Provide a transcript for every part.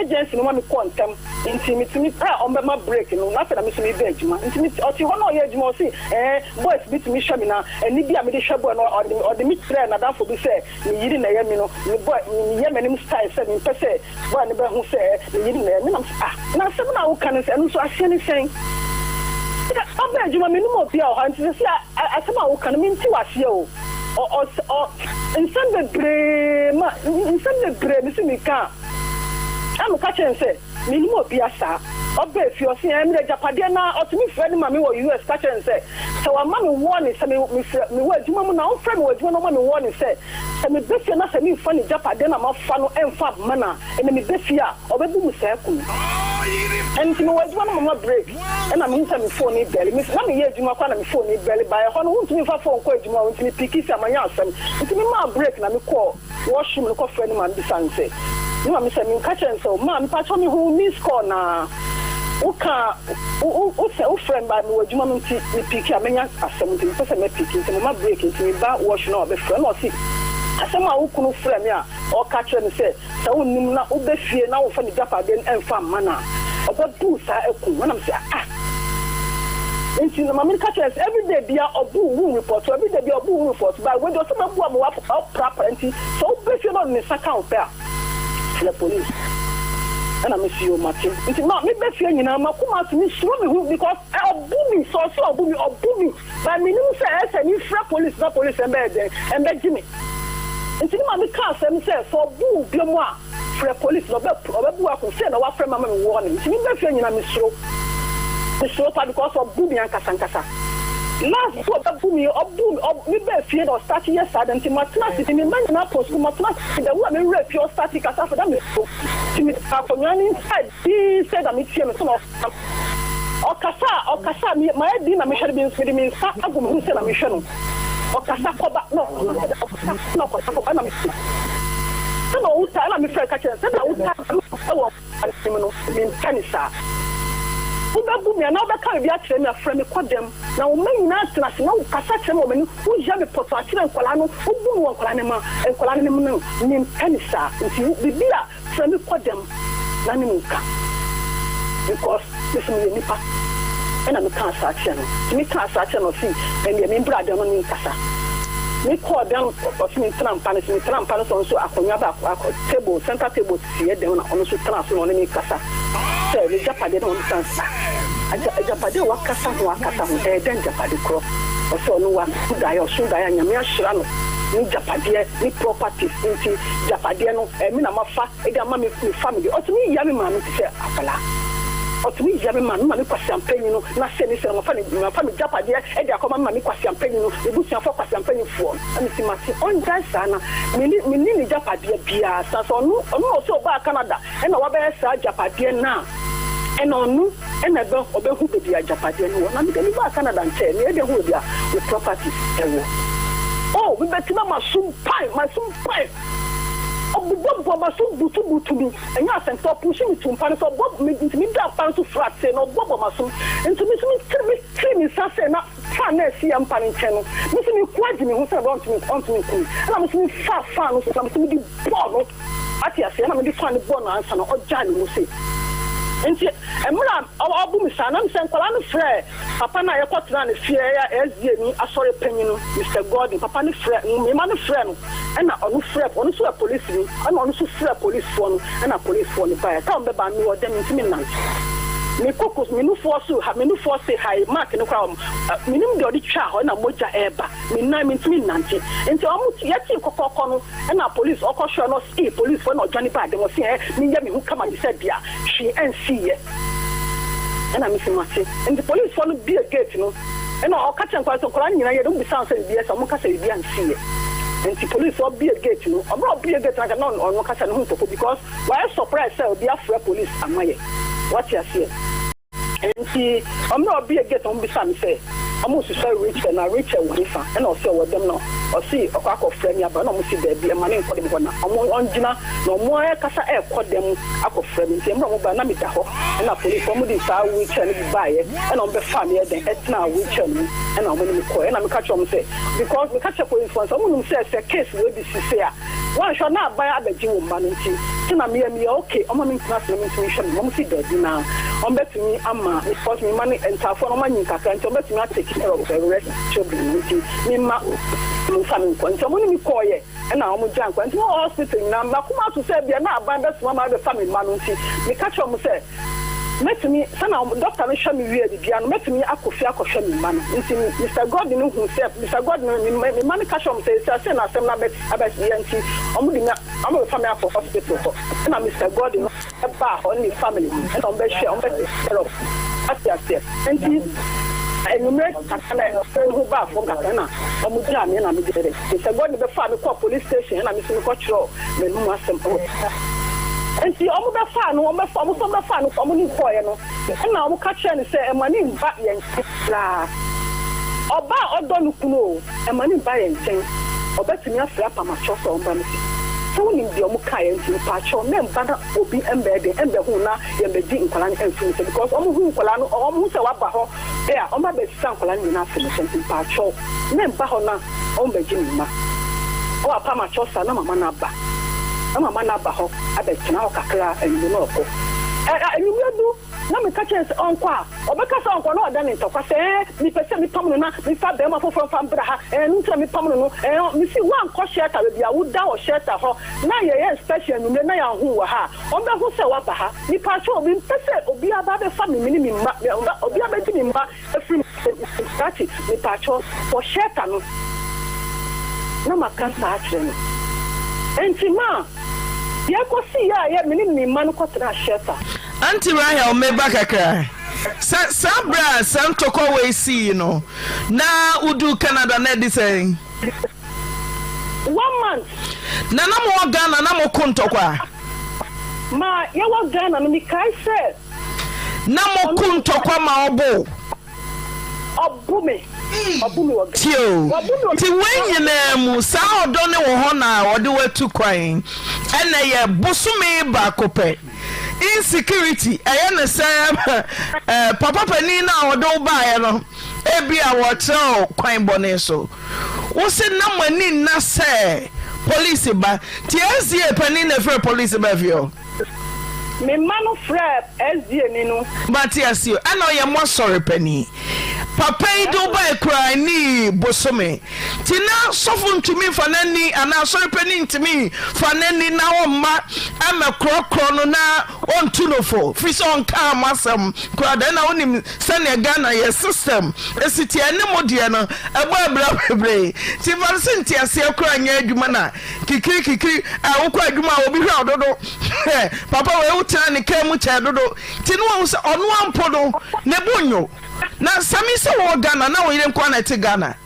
Agency no ma me kɔɔ ntɛm nti me tumi pɛ a ɔmo bɛma break no, na afei na me nso me ba adwuma. Nti me ɔte hɔ na ɔyɛ adwuma, ɔse ɛɛ boys bi tumi hwɛ me, na ani bi a mede hwɛ boy no, ɔde me kyerɛɛ n'adamfo bi sɛ me yere na ɛyɛ me no, me boy me yɛ m'anim style sɛ me mpɛ sɛ boy no bɛhu sɛ me yere na ɛyɛ me. Na me sɛ, ah, na asɛm no a woka no sɛ ɛno nso aseɛ ne sɛn? Ɔba adwuma, menim obi a wɔ ha, nti sɛ asɛm a woka no mente waseɛ o. Ɔ ɔ ɔ nsɛm bebree ma nsɛm bebree me si meka a, na meka kyerɛ no sɛ menim obi a saa. Ɔba efie, ɔse ɛɛ mede agyapadeɛ na ɔtumi frɛ ne maame wɔ US ka kyerɛ no sɛ sɛ wama me warning sɛ me mefrɛ mewɔ adwuma mu na ɔmfrɛ me wɔ adwuma na ɔma me warning sɛ sɛ meba fie na sɛ memfa ne gyapadeɛ na mafa no ɛmfa mma no a, ɛnɛ meba fie a ɔbɛbu mu saa kum. Ɛnti mewɔ adwuma no mama break, ɛna mehu sɛ me phone ne bell. Me na meyɛ adwuma koraa na me phone ne bell ba ɛhɔ no, wontumi mfa phone kɔ adwuma o, nti me pick sɛ manya asɛm. Nti memaa break na mekɔɔ washroom no kɔfrɛ ne maame bisa no sɛ, ne maame sɛ menka kyerɛ no sɛ, o maa mepakyɛw, mehu miss call na woka wo wo sɛ wofrɛ me ba mewɔ adwuma mu nti me pick a manya asɛm, nti mepɛ sɛ mɛ pick, nti mema break, nti meba washroom na wabɛfrɛ na ɔse asɛm a wo kunu frɛ me a ɔka kyerɛ me sɛ sɛ wonnim na wobɛ fie na womfa ne gyapadeɛ no ɛmfa mma no a, ɔbɛbu saa akum. Ɛnam sɛ ah, nti na maame no ka kyerɛ sɛ everyday bia ɔbu wo report, everyday bia ɔbu wo report, but wei deɛ ɔsɛ bɛbu ama waprapra, nti sɛ wobɛ fie na ɔde ne nsa ka wo pɛ a, frɛ police. Ɛna me si o, mate. Nti ma mebɛ fie nyinaa makoma so mesuro me ho because ɔbu mi, sɛ ɔsɛ ɔbu mi, ɔbu mi, but menim sɛ ɛsɛ mefrɛ police na police ɛmbɛyɛ dɛn ɛmbɛgye me. Nti ne maame ka asɛm sɛ sɛ ɔbu wo bio mu a, frɛ police na ɔbɛbu ako sɛ na wafrɛ mama me wɔ ne. Nti mebɛ fie nyinaa mesuro, mesuro pa because ɔbu mi ankasa ankasa. Last so ɔbɛbu mi, ɔbu mi, mebɛ fie na ɔstart yɛ saa de, nti matena ase me mma nyinaa kɔ sukuu, matena ase da wo a mewura fie ɔstart kasa afɔ da mesuro, nti me akonnwa ne inside dii sɛ da metie no so na ɔkasa a ɔkasa a mayɛ din na mehwɛ no bi nso mede me nsa agu me ho sɛ na mehwɛ no. Ɔkasa kɔba na ɔkasa na ɔkasa kɔba na mehwɛ sɛ na ɔwo ta, ɛna mefrɛ ka kyerɛ sɛ na wo ta ɛwɔ anim no, mempɛ ne saa. Wobɛbu me anaa wobɛka biribi akyerɛ me a, frɛ me kɔ dɛm na wo mma nyinaa tena ase na wokasa kyerɛ me wɔ m'anim. Woyɛ me pɔtɔ akyerɛ nkwadaa no, wobu me wɔ nkwadaa no ma nkwadaa no anim no, mempɛ ne saa. Nti biribi a, frɛ me kɔ dɛm na ne mu nka because me so meyɛ nipa. Ɛna meka saa kyerɛ no, nti meka saa kyerɛ no, ɔse ɛndeɛ membra dɛm no ne nkasa. Mekɔɔ dɛm, ɔse mentena mpa no so, metena mpa no so, ɔno nso akonnwa baako akɔ table, center table si yɛ dɛm, na ɔno nso tena so na ɔne me kasa sɛ ne gyapadeɛ na ɔno san sa agyapadeɛ a wakasa ho akasa ho ɛyɛ dɛn gyapade korɔ. Ɔsɛ ɔno waso daeɛ, ɔso daeɛ a Nyame ahyira no ne gyapadeɛ ne properties, nti gyapadeɛ no ɛmi na mafa ɛde ama me family. Ɔtumi yia me maame te sɛ akwadaa, ɔtumi yia me maame, maame Kwasi Ampanyin no, na sɛ ne sɛ mafa ne mafa me gyapadeɛ ɛde akɔma me maame Kwasi Ampanyin no, me busuafoɔ Kwasi Ampanyinfoɔ. Na me si mate, ɔngyae saa na me ne ne gyapadeɛ biara san sɛ ɔno na ɔsɛ ɔbaa Canada ɛna wabɛyɛ saa gyapadeɛ na ɛna ɔno ɛna ɛbɛ ɔbɛhu baabi a gyapadeɛ no wɔ, na mede me baa Canada nkyɛn me ɛde hu baabi a wo properties ɛwɔ. Oh, mebɛtena masom pan, masom pan, ɔbobɔbɔ masom butubutu mi, ɛnyɛ asɛntɔ, ɔpush me tu mpa no so, ɔbɔ me nti meda mpa no so flat sɛ na ɔbɔbɔ masom, nti me so metiri me nsa sɛ na fan na esi yɛ mpa no nkyɛn no, me so meku agye me ho sɛ ɔntumi nku me, ɛna me so mefa fan no so na me so mede bɔɔ no ate aseɛ, ɛna mede fan no bɔɔ no ansa na ɔgyaa ne mu se. Nti mmerɛ a ɔbu me saa na mesɛ nkwadaa no frɛ papa no a yɛkɔtena ne fie, ɛyɛ SDA ni asɔre panyin no, Mr Gordon. Papa no frɛ mmarima no frɛ no, ɛna ɔno frɛ, ɔno nso yɛ polisi ni, ɛna ɔno nso frɛ polisifoɔ no, ɛna polisifoɔ no baeɛ. Táwọn bɛba, mi wɔ dɛm ntumi nante, me koko, me nufoɔ so ha, me nufoɔ se ha yi mark no koraa, menim deɛ ɔde twa hɔ, ɛna mogya ɛɛba me nan, me ntumi nante. Nti ɔmo yɛte kɔkɔkɔ no, ɛna polisi ɔkɔhwɛ no, ɔsi polisifoɔ na ɔdwane baa dɛm, ɔsi ɛ meyɛ me ho kama te sɛ bea hwee ɛnsi yɛ. Ɛna mesi mate. Nti polisifoɔ no bie gate no, ɛna ɔka kyerɛ nkwadaa sɛ nkwadaa no nyinaa yɛ de ɔmo bisa sɛ biribi ɛsɛ ɔmo kasa biribi ansi yɛ. Nti polisifoɔ bie gate no, ɔmo a ɔbie gate no aka na ɔno kasa ne ho ntɔkɔ because wɔayɛ surprise sɛ obi afrɛ police ama yɛ wɔte aseɛ. Nti ɔmo na ɔbie gate, ɔmo bisa mi sɛ ɔmo susua Rachel na Rachel wɔ nifa, ɛna ɔsɛ ɔwɔ dɛm, na ɔsi ɔkɔ akɔfrɛ mi aba, ɛna ɔmo si dɛbi, ɛma ne nkɔ dɛm hɔ na ɔmo ɔngyina na ɔmo ayɛkasa ɛɛkɔ dɛm akɔfrɛ mi. Nti ɛmuna ɔmo ba na mi da hɔ, ɛna police ɔmo de saa wheelchair no bi baayɛ, ɛna ɔmo bɛfa mi ɛdɛn ɛtena wheelchair no mu, ɛna ɔmo ne mi kɔ. Ɛna mi ka kyerɛ ɔmo sɛ because mi ka kyerɛ police fo sɛ ɔmo nim sɛ case wei bi sise a Woanhwɛ a na aban abɛgye wo mma no nti nti na meyɛ meyɛ okay ɔma me ntena ase na mentumi nhwɛ me mma ɔmo se daabi na ɔmo bɛtumi ama because me mma no ntaafoɔ no ɔmo anyin kakra nti ɔmo bɛtumi a take care of the rest children no nti me mma ɔmo nfa me nkɔ nti ɔmo ne me kɔɔyɛ ɛna ɔmo gyaa nkwa nti mewɔ hospital nyinaa makoma ato sɛ ebia na aban bɛsoma ma abɛfa me mma no nti meka kyerɛ ɔmo sɛ Mɛtumi, sɛnea dɔkta no hwɛ me wiee biribiara no, mɛtumi akɔ fie akɔhwɛ me mma no. Nti Mister Gordon no huu sɛ, Mister Gordon no, me me mma no ka kyerɛɛ wɔn sɛ, sɛ sei na asɛm no abɛ abɛyɛ nti, wɔde me, wɔbɛfa me akɔ hospital hɔ. Ɛna Mister Gordon no baa hɔ ne ne family, ɛna wɔbɛhwɛ, wɔbɛ take care of me. Wate aseɛ? Nti anwummerɛ kakra na me ho baa fam kakra na wɔgyaa me ɛna me deɛ dɛ, Mister Gordon bɛfaa me kɔɔ police station ɛna me nso mekɔkyerɛw m'anum asɛm wɔ Enti wɔbɛfaa no, wɔbɛfa, wɔn nso wɔbɛfaa no, wɔn ne kɔeɛ no, ɛnna wɔka kyerɛɛ no sɛ, Mma no mma yɛn nkyɛn koraa. Ɔbaa a ɔdɔ no kunu oo, mma no mma yɛn nkyɛn. Ɔbɛtumi afrɛ apamakyɛw sɛ ɔmmra me fie. Sɛ wonim deɛ wɔkaeɛ nti, mpaakyɛw, mɛmba na obi mmɛyɛ dɛn, mmɛhu na yɛmmɛgye nkwadaa no amfiri me nsam because wɔhu nkwadaa no, wɔhu sɛ waba hɔ a, wɔabɛsesa nkwadaa no nyinaa afiri me nsam nti mpaakyɛw, mɛmba hɔ na Ɔmbɛgye me mma. Ɔ apam akyɛw saa na mama no aba. Na mama no aba hɔ abɛtsena hɔ kakra a, ewimbir na ɔkɔ. Ɛ ɛ ewimbir du na meka kyerɛ no sɛ ɔnkɔ a, ɔbɛka sɛ ɔnkɔ na ɔda ne ntɔkwa sɛ ɛɛ mepɛ sɛ mepam no na mefa bɛrima foforɔ mfa mbra ha, ɛɛ ɛno nti na mepam no no, ɛɛ mese woankɔ shelter baabi a woda wɔ shelter hɔ na yɛyɛ inspection anwummerɛ na yɛanhu wo wɔ ha a, ɔmbɛhu sɛ woaba ha. Mepaakyɛw mempɛ sɛ obiara ba abɛfa me me ne me mma, obiara bɛgye me mma Ɛfiri me Krakye mepaakyɛw kɔ shelter no na maka saa akyerɛ no. Enti ma yɛkɔsii a yɛ me ne me mma no kɔtenaa shelter. Auntie Rahel meba kakra. Sɛ saa berɛ a saa ntɔkwa wei sii no na woduu Canada na ɛde sɛn? One month. Na na mowɔ Ghana na moko ntɔkwa? Ma yɛwɔ Ghana no mekae sɛ. Na mo ko ntɔkwa ma ɔbo wo. Ɔbo me, ɔbo me wɔ Ghana. Tie o, nti wei nyinaa mu saa ɔdɔ no wɔ hɔ na ɔde wo atu kwan. Ɛnɛ yɛ bosome baako pɛ. Insecurity ɛyɛ ne sɛ eh, papa panin no a ɔde wo baeɛ no ebia wɔkyerɛ wo kwan bɔne so. Wo se na mo ani nna sɛ polisi ba. Nti SDA panin na ɛfrɛ polisi baa fie hɔ? Me mma no frɛɛ SDA ni no. Mate ase o, ɛna ɔyɛ mo asɔre panin. Papa yi de wo bae koraa nnii bosome. Nti na sɔfo ntumi mfa n'ani anaa asɔre panin ntumi mfa n'ani na ɔmma ɛmmɛkorɔkorɔ no na ɔntu no fo firi sɛ ɔnkaa mo asɛm koraa da. Ɛna wonim sɛdeɛ Ghana yɛ system si teɛ ɛne mo deɛ no ɛbɔ abira bebree. Nti fa no sɛ nteaseɛ koraa nyɛ adwuma na Kikiri kikiri a wokɔ adwuma a obi hwɛ wo dodo papa wei wotena ne kaa mu kyɛɛ dodo nti ne wahu sɛ ɔno ampo no ne bo nyo na sami sɛ wowɔ Ghana na wo yere nkoa na ɛte Ghana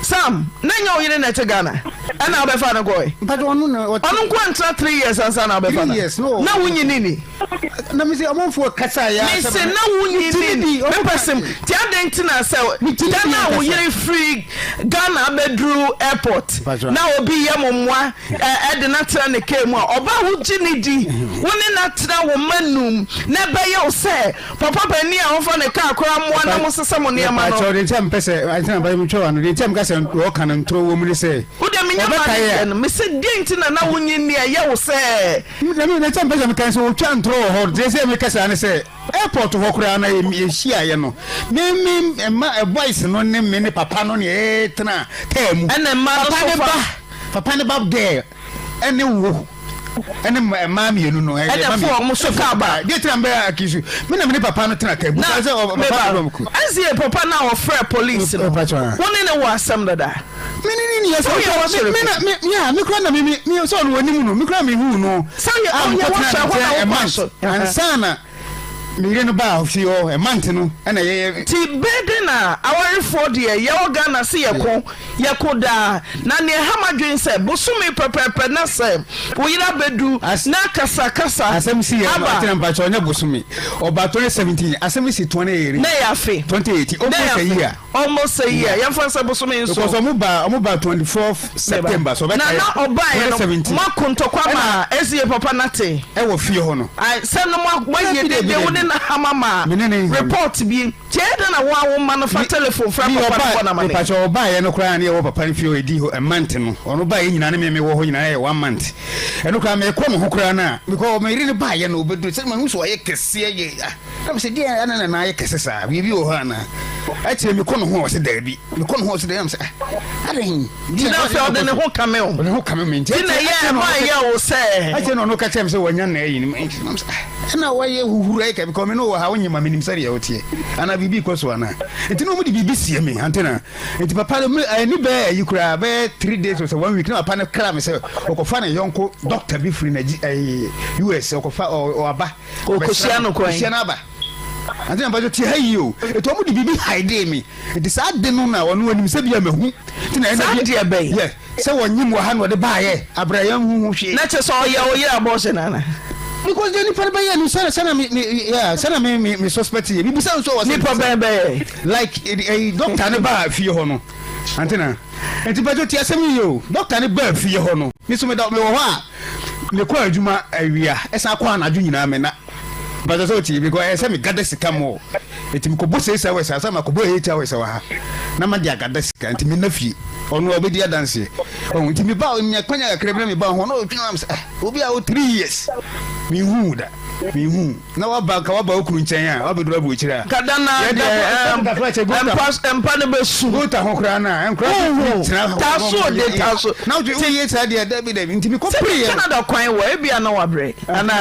Sam na ɛnyɛ wo yere na ɛte Ghana ɛna wobɛfa no kɔe ɔno nkoa ntena 3 years ansa na wobɛfa no na wonyini ni Na mese ɔmanfoɔ kasa yɛ asɛm. Mese na wo nyini mepɛ sem ti adɛn nti na sɛ da no a wo yere firi Ghana abɛduru airport na obi yɛ mo mmoa ɛde no atena ne kaa mu a ɔba wo gye ne di wo ne no atena wo mma num na ɛbɛyɛ wo sɛ papa panin a wɔfa ne kaa koraa mmoa na mo sesa mo nneɛma no. Mepakyɛw deɛ nti a mepɛ sɛ ansa na metwa w'ano deɛ nti a meka sɛ wɔka no ntorɔ wɔ mu ne sɛ Wo deɛ menya maa ne deɛ no mese deɛ nti na na wonye nni a ɛyɛ wo sɛ. Na me na kyɛ mpɛ sɛ meka sɛ wɔtwa ntorɔ wɔ hɔ deɛ sɛ meka saa ne sɛ airport hɔ koraa na yɛhyiaeɛ no me me mma boys no ne me ne papa no ne yɛtena kaa mu ɛna mma no papa ne ba papa ne ba girl ɛne wo ɛne mmaa mmienu no ɛna fo ɔmo so kaa ba deɛ tena mbɛ akisu me na me ne papa no tena kaa mu na sɛ meba ɛnsi papa na ɔfrɛ police no wo ne ne wɔ asɛm dada. Me ne ne nua sɛ me na me ya me kura na me me sɛ ɔno wɔ anim no me kura me hu no sɛ ɔyɛ ɔyɛ wɔ sɛ ɛhɔ na wokɔ aso ansa na me yere no baa fie hɔ ɛmante no ɛna yɛyɛ. Ti bɛɛ de na awarefoɔ deɛ yɛwɔ Ghana se yɛko yɛko daa na neɛ ɛha madwene sɛ bosome pɛpɛɛpɛ na sɛ wo yere abɛdu na kasa kasa asɛm si yɛ aba. Ɔtena mpakyɛ ɔnyɛ bosome ɔba 2017 asɛm si 2018 na ɛyɛ afe 2018 almost a year. Almost a year yɛmfa nsɛ bosome nson. Because ɔmo ba ɔmo ba 24th September so ɔbɛka Na na ɔbaeɛ no 2017 moako ntɔkwa ma SDA papa no ate. Ɛwɔ fie hɔ no. Ae sɛ no mo moayɛ dede wo ne. ne no ham ama Me ne no nham. report bi. Nti ɛyɛ dɛn na wo ara wo mma no fa Me telephone frɛ me papa no ɔba bɔ no amane? mepakyɛ ɔbaeɛ no koraa ne yɛwɔ papa no fie hɔ ɛdi hɔ a month no ɔno baeɛ nyinaa ne me mewɔ hɔ nyinaa yɛ one month ɛno koraa mekɔ ne ho koraa no a mekɔ me yere no baeɛ no ɔbɛduru sɛ mahu sɛ ɔyɛ kɛseɛ yɛ ah na mesɛ deɛ ana na na ayɛ kɛse saa biribi wɔ hɔ anaa akyire mekɔ ne ho a ɔsɛ daabi mekɔ ne ho a ɔsɛ daabi na mesɛ ah adɛn Nti na afei ɔde ne ho kame wo. Ɔde ne ho kame me nti. Nti na ɛyɛ ɛma ɛyɛ wo sɛ. Akyire na ɔno ka kyerɛ me sɛ wanya na ayi no nti na mesɛ ah ɛna wayɛ huhuru ayɛ kɛ because me ne wɔ ha wonyɛ ma menim sɛdeɛ woteɛ anaa biribi kɔ so anaa nti na wɔn de biribi sie me ante na nti papa no me ɛni bɛyɛ ayi koraa bɛyɛ three days or sɛ one week na papa no kra me sɛ ɔkɔfa ne yɔnko doctor bi firi na ɛyi US ɔkɔfa ɔaba ɔkɔhyia no kwan ɔhyia no aba Ante na mpatsɔ tie ha yie o. Eti wɔn de biribi hidee me. Nti saa ade no na ɔno onim sɛ bia mahu. Nti na ɛna Saa bi deɛ bɛn? Yeah, sɛ wɔnyem wɔ ha na ɔde baayɛ abira yɛn hu ho hwee. Na kyerɛ sɛ ɔyɛ wo yere abortion ana? Because deɛ nipa no bɛyɛ no sɛ sɛ na me me yeah sɛ na me me me suspect yɛ. Mibisa nso wɔ sɛ. Nipa bɛn bɛyɛ? Like ɛyi doctor no baa fie hɔ no. Ante na. Nti mpatsɔ tie asɛm yi yie o. Doctor no baa fie hɔ no. Me nso meda mewɔ hɔ a mekɔ adwuma awia ɛsan kɔ anadwo nyinaa me na. Mpatsɔ sɛ ɔtie because ɛyɛ sɛ me gada sika more nti mekɔ bɔ six hours ansa makɔ bɔ eight hours wɔ ha na ma de agada sika nti me na fie ɔno ɔbɛdi adanseɛ ɔho nti me ba nya kwanya kakra bi na me ba ho na ɔtwe na sɛ ah obi a wo three years me hu da me hu na waba ka waba okunu nkyɛn a wabɛduru aburokyire a Kada na deɛ mpa mpa no bɛsu gota ho koraa na nkora tena hɔ taso de taso na woyɛ saa deɛ dabi dabi nti mekɔ pere yɛ Canada kwan wɔ ebia na wabrɛ ana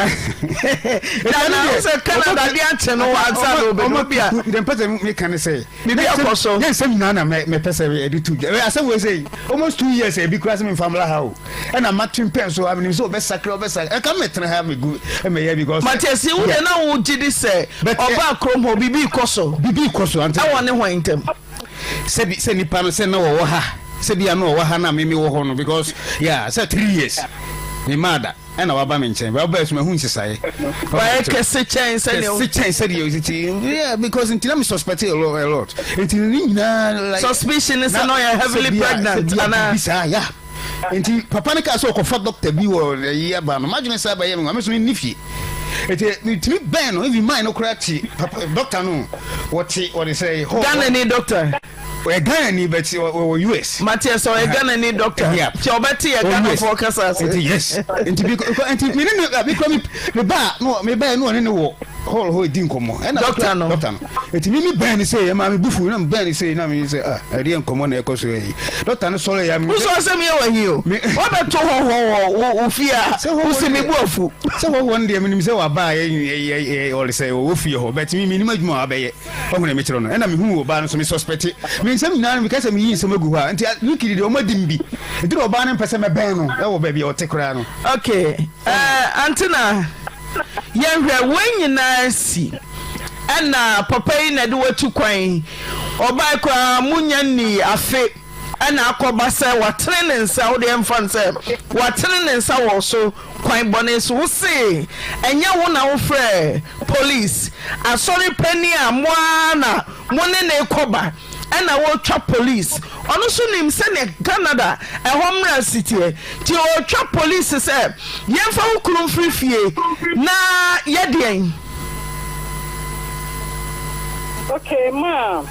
dana sɛ Canada de akye no ansa na obedu bi a deɛ mpɛ sɛ meka ne sɛ biribi akɔ so nyɛ nsɛm nyinaa na mepɛ sɛ ɛde to dwa asɛm wei sɛ almost two years ebi koraa sɛ memfa mmra ha o ɛna matwe mpɛn so a menim sɛ wɔbɛsakra wɔbɛsakra ɛka mɛtena ha mɛgu mɛyɛ because Matias wo deɛ na wogye di sɛ ɔbaa kurom hɔ biribi rekɔ so biribi rekɔ so ɛwɔ ne hwan ntam sɛ sɛ nipa no sɛ na wɔwɔ ha sɛ bia na ɔwɔ ha na me mewɔ hɔ no because yeah sɛ three years me maa da ɛna waba me nkyɛn bɛba so mahu nsesaeɛ wayɛ kɛse kyɛn sɛdeɛ kɛse kyɛn sɛdeɛ ɔsi ti yeah because nti na me suspect a lot a lot nti ne nyinaa like suspicion ne sɛ na ɔyɛ heavily pregnant ana saa yeah nti papa no kaa sɛ ɔkɔfa doctor bi wɔ ayi aba no madwene saa bɛyɛ me nwa me so menni fie nti metumi bɛn no even mine no koraa te papa doctor no wɔte wɔde sɛ hɔ Ghana ni doctor Ɔyɛ Ghana ni but ɔwɔ US. Mate sɛ ɔyɛ Ghana ni doctor. Yeah. Nti ɔbɛte yɛ Ghana foɔ kasa ase. Nti yes. Nti bi nti me ne no me kura me ba no me ba no ɔne ne wɔ hall hɔ di nkɔmɔ. Ɛna doctor no. Doctor no. Nti me me bɛn ne sɛ ɛma me bufu na me bɛn ne sɛ na me sɛ ah ɛdeɛ nkɔmɔ na ɛkɔ so yi. Doctor no sɔre ya me. Wosɔ asɛm yɛ wɔ hi o. Wɔbɛto hɔ hɔ wɔ wo fie a wosi me bu afu. Sɛ hɔ hɔ no deɛ menim sɛ waba a yɛ ɔle sɛ ɔwɔ fie hɔ but me menim adwuma a wabɛyɛ. Wahu nea mekyerɛ no? Ɛna mehuu ɔbaa no nso, me suspect. Me nsɛm nyinaa no, meka sɛ meyi nsɛm agu hɔ a, nti week deɛ wɔn adi me bi. Nti na ɔbaa no mpɛ sɛ mɛbɛn no wɔ baabi a ɔte koraa no. Ok, eh, Antina, yɛnhwɛ, wei nyinaa asi, ɛna papa yi na ɛde wo atu kwan, ɔbae koraa monnya nnii afe, ɛna akɔba sɛ watene ne nsa, wo deɛ mfa no sɛ watene ne nsa wɔ wo so kwan bɔne so, wo se ɛnyɛ wo na wofrɛɛ police, asɔre panin a mo ara na mo ne no rekɔba ɛna wotwa police, ɔno nso nim sɛdeɛ Canada ɛhɔ mmara si teɛ, nti ɔretwa police sɛ yɛmfa wo kunu mfiri fie na yɛdeɛn? Okay ma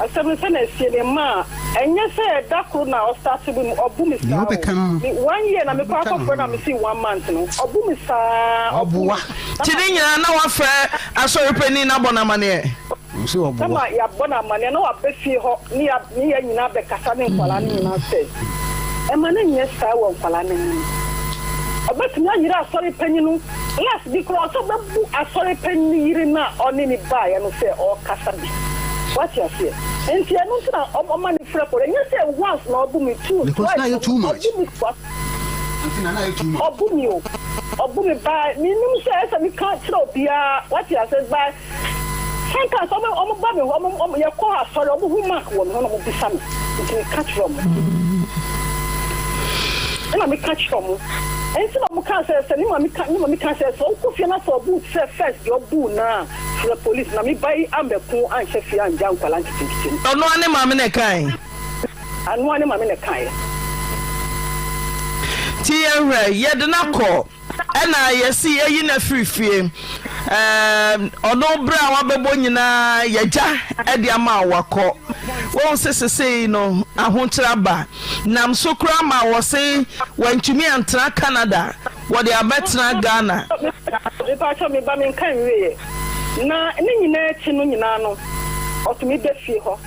asɛm no sɛnea ɛsie ne ma ɛnyɛ sɛ da koro na ɔstarte bu me ɔbu me saa o me one year na mekɔ akɔfrɛ na mesi one month no ɔbu me saa ɔbu me. Nti ne nyinaa na wafrɛ asɔre panin no abɔ no amaneɛ? Na ma yɛabɔ no amaneɛ na waba fie hɔ ne yɛ ne yɛn nyinaa bɛkasa ne nkwadaa no nyinaa sɛ ɛma no nyɛ saa wɔ nkwadaa no anim ɔbɛtumi ayere asɔre panin no. Last bi koraa ɔsɛ ɔbɛbu asɔre panyin no yere no a ɔne no baeɛ no sɛ ɔrekasa bi. Wate aseɛ? Nti ɛno nti na ɔma no frɛ kɔ. Ɛnyɛ sɛ once na ɔbu me, two, Because twice na ayɛ too much. ɔbu me twice. Ɔbu me o. Ɔbu me baa menim sɛ ɛsɛ meka kyerɛ obiara. Wate aseɛ? Baa Sometimes ɔmo ɔmo ba me hɔ ɔmo ɔmo yɛkɔ asɔre ɔmo hu mark wɔ me ho na ɔmo bisa me nti me ka kyerɛ ɔmo ɛna me ka kyerɛ ɔmo ɛnti na ɔmo kaa sɛ sɛ ne maame ka ne maame ka sɛ sɛ ɔkɔ fie na sɛ ɔbu te sɛ first deɛ ɔbu naa frɛ police na me ba yi ambɛko anhyɛ fie angya nkwalaa nketenkete no. Ɔno ara ne maame na ɛkae. Ano ara ne maame na ɛkaeɛ. Nti yɛnhwɛ yɛde no akɔ. Ɛna yɛsi yɛyi no afiri fie. Ɛɛm, ɔno berɛ a wabɛbɔ nyinaa yɛgya de ama a wakɔ. Wohu sɛ sesei no ahokyerɛ aba. Nam so koraa ma wɔse wantumi antena Canada, wɔde abɛtena Ghana. Mepakyɛw me ba menka nwieɛ. Na ne nyinaa akyi no nyinaa no ɔtumi ba fie hɔ.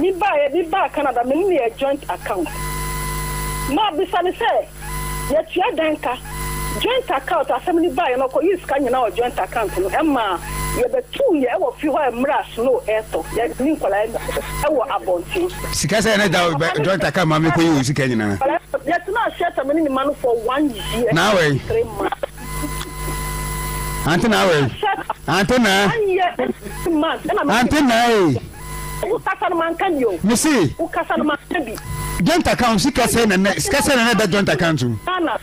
Me baeɛ, me baa Canada me ne no yɛ joint account. Mabisa no sɛ Yɛtua dan ka. Joint account asɛm no baeɛ no ɔkɔyii sika nyinaa wɔ joint account no ɛmaa yɛbɛtuu yɛ ɛwɔ fie hɔ mmerɛ a snow ɛretɔ yɛ ne nkwadaa ɛwɔ abɔnten. Sika sɛn na ɛda joint account ma mekɔyi wo sika nyinaa? Yɛtenaa shelter me ne me mma no for one year Na awɛn? 3 months. Ante na awɛn? Ante na? One year and 3 months ɛna me ne Ante na ee? Wo kasa no manka bi o. Me se. Wo kasa no manka bi. Joint account sika sɛn na nɛ sika sɛn na nɛ da joint account mu. Ghana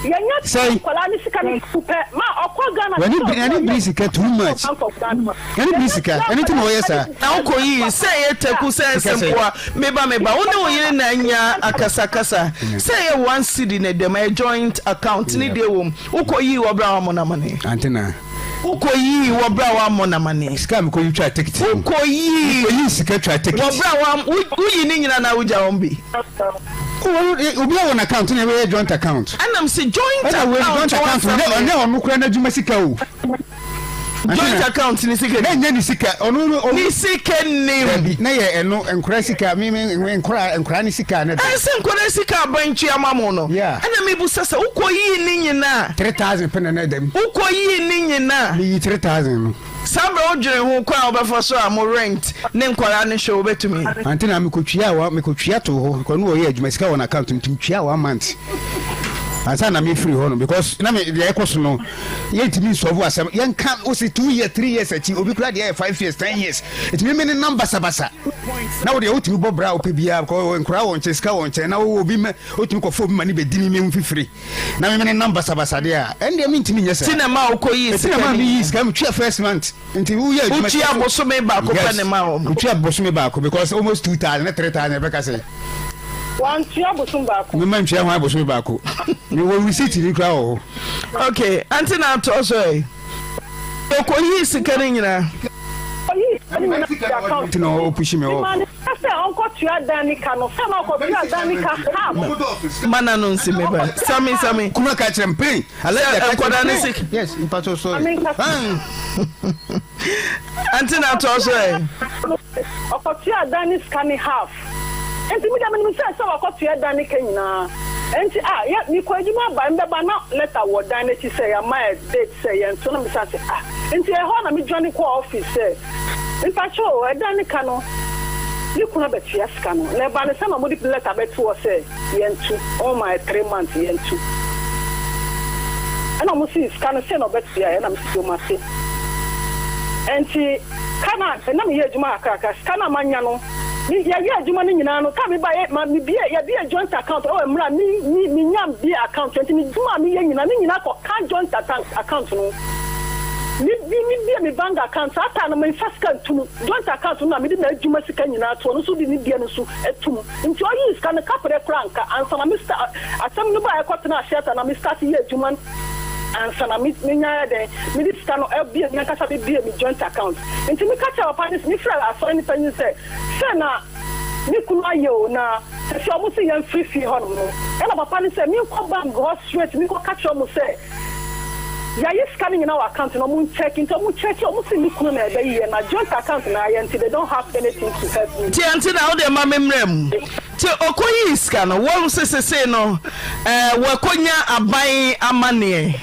yɛnya Sɛn. nkwadaa ne sika no tu pɛ ma ɔkɔ Ghana. Wani biri ɛni biri sika too much. Ɛni biri sika ɛni ti na ɔyɛ saa. Na wo kɔ yi sɛ ɛyɛ taku sɛ ɛyɛ Sika sɛn. sɛmpoa meba meba wo ne wo yere na anya akasakasa sɛ ɛyɛ one cedi na ɛdam ɛyɛ joint account ne deɛ wom wo kɔ yii wɔ bra wa mɔnamane. Ante na. Wokɔyii wɔ berɛ a woammɔ no amaneɛ. Sika a mekɔyi twaa tekiti no. Wokɔyii. Mekɔyii sika twaa tekiti. Wɔ berɛ a woam, wo, woyi ne nyina anaa wogya wɔn bi? Obiara wɔ n'account na ɛbɛyɛ joint account. Ɛna mese joint Ɛna wei account joint account ho no, asɛm ɛnyɛ ne. ɔno koraa n'adwuma sika o. Joint account ne sika nim. Na ɛnyɛ ne sika, ɔno no. Ne sika nim. Dabi, na yɛ ɛno nkora sika, me me nkora nkora ne sika ne. Ɛsɛ nkora sika aban tua ma mo no. Yeah. Ɛna mi bu sɛ sɛ wokɔ yii ne nyinaa. 3000 pɛ na na ɛda mu. Wokɔ yii ne nyinaa. Me yi 3000 no. Saa bere wodwene ho kwan a wobɛfa so a mo rent ne nkwadaa no hwɛ wobɛtumi. Ante na mekɔtua wa mekɔtua too hɔ kɔ no wɔyɛ adwuma sika wɔ n'account mu nti metua one month ansa na mefiri hɔ no because na me deɛ ɛkɔ so no Yɛntumi nsɔlvo asɛm yɛnka wose 2 years 3 years akyi obi koraa deɛ yɛ 5 years 10 years ɛtumi me ne nam basabasa na wodeɛ wotumi bɔ bra a wopɛ biara kɔ nkora wɔ nkyɛn sika wɔ nkyɛn na wowɔ obi ma wotumi kɔfa obi ma ne bɛdi me me mfifiri na me ne nam basabasa deɛ a ɛndeɛ mentumi nyɛ saa Ti na ma wokɔ yii ɛti sika na ma ne meyi nyinaa. sika metua first month nti woyɛ adwuma Wotua bosome baako pɛ yes ne ma wɔn. metua bosome baako because almost 2000 ne 3000 ɛbɛka sɛ Wantua bosom baako. Mema ntua hwan bosome baako. Mewɔ receipt ni koraa wɔ hɔ. Okay, ante na atoa so ɛ. Okoyii sika no nyinaa. Oyii sika no nyinaa fi account no. Nti na ɔpushi me off. Mema ne sika sɛ ɔnkɔtua dan ne ka no, sɛ na ɔkɔtua dan ne ka half. Mana no nsi me ba. Sami sami. Kuma ka kyerɛ me pain. Alhaji ka kyerɛ me pain. Yes, mpatsɔ sorry. Ante na atoa so ɛ. Ɔkɔtuaa dan ne sika ne half. Enti me deɛ menim sɛ sɛ wakɔtua dan ne ka nyinaa nti ah yɛ mekɔ adwuma aba mbɛba na letter wɔ dan no akyi sɛ yɛama yɛ date sɛ yɛnto na mesan sɛ ah nti ɛhɔ na me dwane kɔɔ office sɛ mpakyɛ o ɛdan ne ka no me kunu abɛtua sika no na ɛba no sɛ na wɔde letter bɛto hɔ sɛ yɛnto wɔn ma yɛ 3 months yɛnto ɛna wɔn si sika no sɛ na ɔbɛtua ɛna me si wɔn ase nti ka na na meyɛ adwuma kakrakra sika no a manya no Me yɛyɛ adwuma no nyinaa no ka me ba yɛ ma me bie yɛ bie joint account ɛwɔ mmerɛ a me me me nya bie account nti me dwuma a meyɛ nyinaa ne nyinaa kɔ ka joint account account no me bi me bie me bank account saa taa no me nfa sika ntum joint account no na me de m'adwuma sika nyinaa to ɔno nso de ne deɛ no nso tum nti ɔyii sika no kaprɛ koraa nka ansa na me sta asɛm no ba ɛkɔ tena shelter na me start yɛ adwuma ansa na me me nya yɛ dɛn me de sika no abie me ankasa me bie me joint account. Nti meka kyerɛɛ papa no, mefrɛɛ asɔre no panyin sɛ, Sɛn na me kunu ayɛ o, na sɛsɛ ɔmo se yɛmfiri fie hɔnom no. Ɛna papa no sɛ menkɔ bank hɔ straight menkɔka kyerɛ ɔmo sɛ yɛayi sika no nyinaa wɔ account no ɔmo nkyɛke. Nti ɔmo kyɛke ɔmo se me kunu na ɛbɛyeyɛ na joint account na ayɛ nti they don't have anything to help me. Nti ante na wode ma me mmra mu. Nti ɔkɔyii sika no, wɔn se sesei no ɛɛ wakɔnya aban amaneɛ.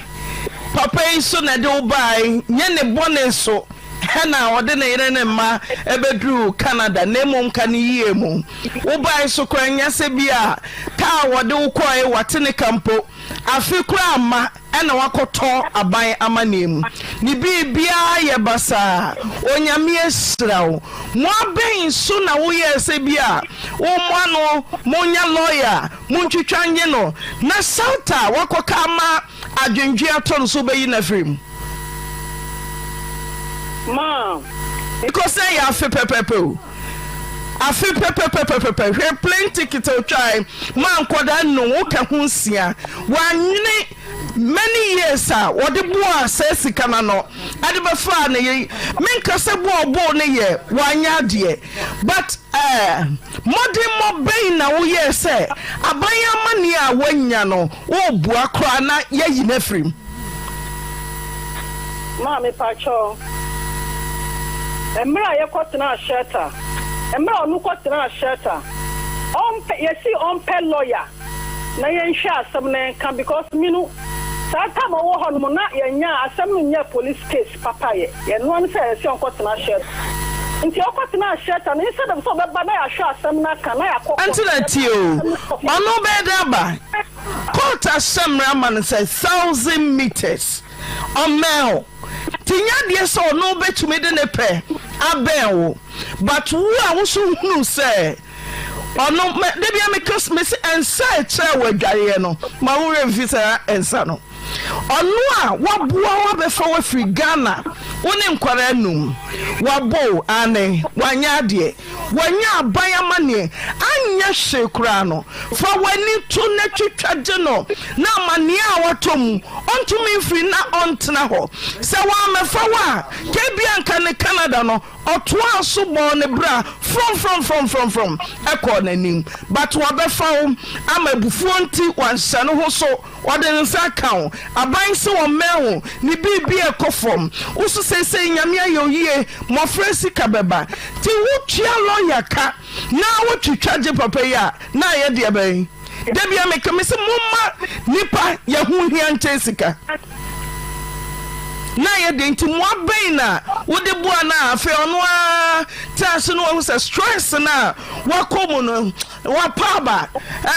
Papa yi so na ɛde wo bae, nyɛ ne bɔne so na ɔde ne yere ne mma bɛduruu Canada, na mmom ka ne yie mu. Wobae so koraa nyɛ sɛ bi a kaa a wɔde wo kɔe wate ne ka mpo, afe koraa amma na woakɔtɔ aban amanneɛ mu. Ne biribiara yɛ basaa. Onyame ahyira wo. Mmoa bɛn so na woyɛɛ sɛ bi a wommoa no, monya lɔya, montwitwa nnye no, na shelter a woakɔka ama adwendwen atɔ no so wobɛyi no afiri mu? Ma. Because na ɛyɛ afe pɛpɛpɛ o. Afe pɛpɛpɛpɛpɛ. Hwɛ plane ticket a otwae maa nkwadaa nnum, woka ho nsia. Wannwene. Many years a wɔde boaa saa sika no ano de bɛfaa ne yere, menka sɛ boa a ɔbɔɔ no yɛ wanyɛ adeɛ but eh, mmɔdemmɔ bɛn na woyɛɛ sɛ aban amanneɛ a woanya no worebua koraa na yɛayi no afiri mu? Maa mepakyɛw, mmerɛ a yɛkɔtenaa shelter, mmerɛ a ɔno kɔtenaa shelter, ɔmpɛ, yɛsii ɔmpɛ lawyer. Na yɛnhwɛ asɛm no nka because me no saa time ɔwɔ hɔ nom na yɛnyaa asɛm no nyɛɛ police case papa yɛ yɛnoa no sɛ ɛsɛ ɔnkɔ tena shelter nti ɔkɔ tenaa shelter no instead of sɛ ɔbɛba na yɛahwɛ asɛm no aka na yɛakɔ court Ɛnti na tie o, ɔno bɛyɛ dɛn aba? Court ahyɛ mmara ama no sɛ thousand metres ɔmmɛn wo. Nti nyɛ adeɛ sɛ ɔno bɛtumi de ne pɛ abɛn wo but wo a wo so hunu sɛ Ɔno mɛ da bia meka mese nsa a ɛkyerɛ wɔ adwareɛ no ma wo werɛ mfi saa nsa no. Ɔno a waboa wo abɛfa wo afiri Ghana wo ne nkwadaa num wabɔ wo aane wanyɛ adeɛ wanya aban amaneɛ anyɛ hwee koraa no fa w'ani to na twitwa gye no na amaneɛ a watɔ mu ɔntumi mfiri na ɔntena hɔ sɛ wammɛfa wo a kebia nka ne Canada no Ɔtoaa so bɔɔ ne bra frɔmfrɔmfrɔmfrɔmfrɔm kɔɔ n'anim. But wabɛfa wo ama abufuo nti wanhyɛ ne ho so, ɔde ne nsa aka wo. Aban se ɔmmɛn wo, ne biribi rekɔ fam. Wo so seesei Nyame ayɛ wo yie, mmɔfra sika bɛba. Nti wotua lawyer ka na wotwitwa gye papa yi a, na ayɛ deɛ bɛn? Da bia meka mese momma nipa yɛ ho hia nkyɛn sika. Na yɛ den nti mmoa bɛn na wode boa no a afei ɔno ara te ase no wahu sɛ stress no a wakɔ mu no wapa aba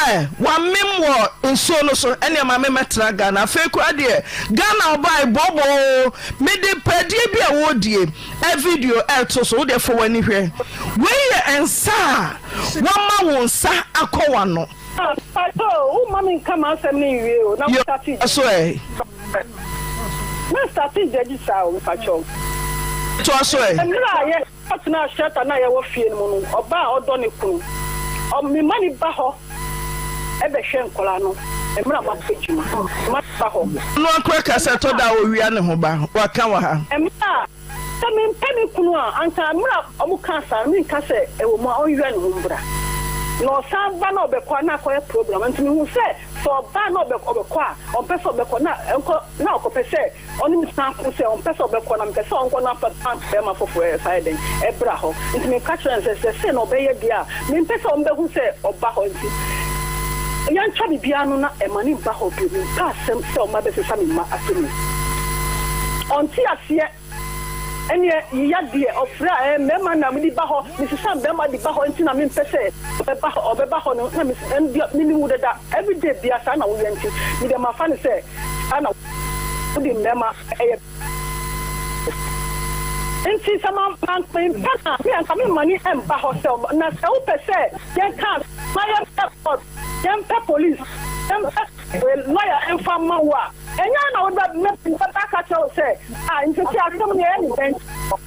eh, wamem wɔ nsuo no so ɛnneɛ ma me mɛtena Ghana afei koraa deɛ Ghana ɔbae bɔɔbɔɔ mede pɛdeɛ bi a wɔredie ɛ video ɛreto so wodeɛ fa w'ani hwɛ wei yɛ nsa a wama wo nsa akɔ w'ano. Mpakyɛ o, wo mma me nka m'asɛm no nwie o, na wo starte Yo, so ɛ. Na starte gyagyi saa o, mpakyɛ o. Toa so ɛ. Mmerɛ a yɛ kɔ tenaa shelter no a yɛwɔ fie no mu no, ɔbaa a ɔdɔ ne kunu, ɔ, me ma no ba hɔ bɛ hwɛ nkwadaa no mmerɛ a makɔ adwuma, me ma no ba hɔ. Ɔno ara koraa ka sɛ ɛtɔ da a ɔwia ne ho ba, waka wɔ ha. Mmerɛ a. Sɛ mempɛ me kunu a, anka mmerɛ a wɔkaa saa no, menka sɛ ɛwɔ mu a ɔnwia ne ho mbra. Na ɔsan ba na ɔbɛkɔ a, na akɔyɛ problem. Nti mehu sɛ, sɛ ɔba na ɔbɛkɔ a, ɔmpɛ sɛ ɔbɛkɔ, na ɛnkɔ, na ɔkɔpɛ sɛ ɔne me san ko sɛ ɔmpɛ sɛ ɔbɛkɔ, na mepɛ sɛ ɔnkɔ na afa bɛrima foforɔ ɛsan ayɛ dɛn, ɛbra hɔ. Nti meka kyerɛɛ no sɛ, sɛ sei na ɔbɛyɛ deɛ a, mempɛ sɛ ɔmbɛhu sɛ ɔba hɔ. Nti yɛntwa biribiara ano na ɛma no mba hɔ bio. Mempɛ asɛm sɛ ɔma bɛsesa me mma asɛm mu. Ɔnte aseɛ. Ɛneɛ yeya deɛ ɔfrɛ a ɛɛ mmarima na mede ba hɔ mesesa mmarima de ba hɔ nti na mempɛ sɛ ɔbɛba hɔ ɔbɛba hɔ no na mes ɛno deɛ menim wo dada everyday bia saa na woyɛ nti medeɛ mafa no sɛ saa na wode mmarima ɛyɛ nti sɛ ma ma mempɛ na me anka me mma ni ɛmba hɔ sɛ ɔba na sɛ wopɛ sɛ yɛnka ma yɛmpɛ court yɛmpɛ police yɛmpɛ lawyer ɛmfa mma wo a Ɛnyɛ wo na wode bɛ bɛba aka akyerɛ wo sɛ, ah, nti sɛ asɛm no yɛyɛ ne dɛn?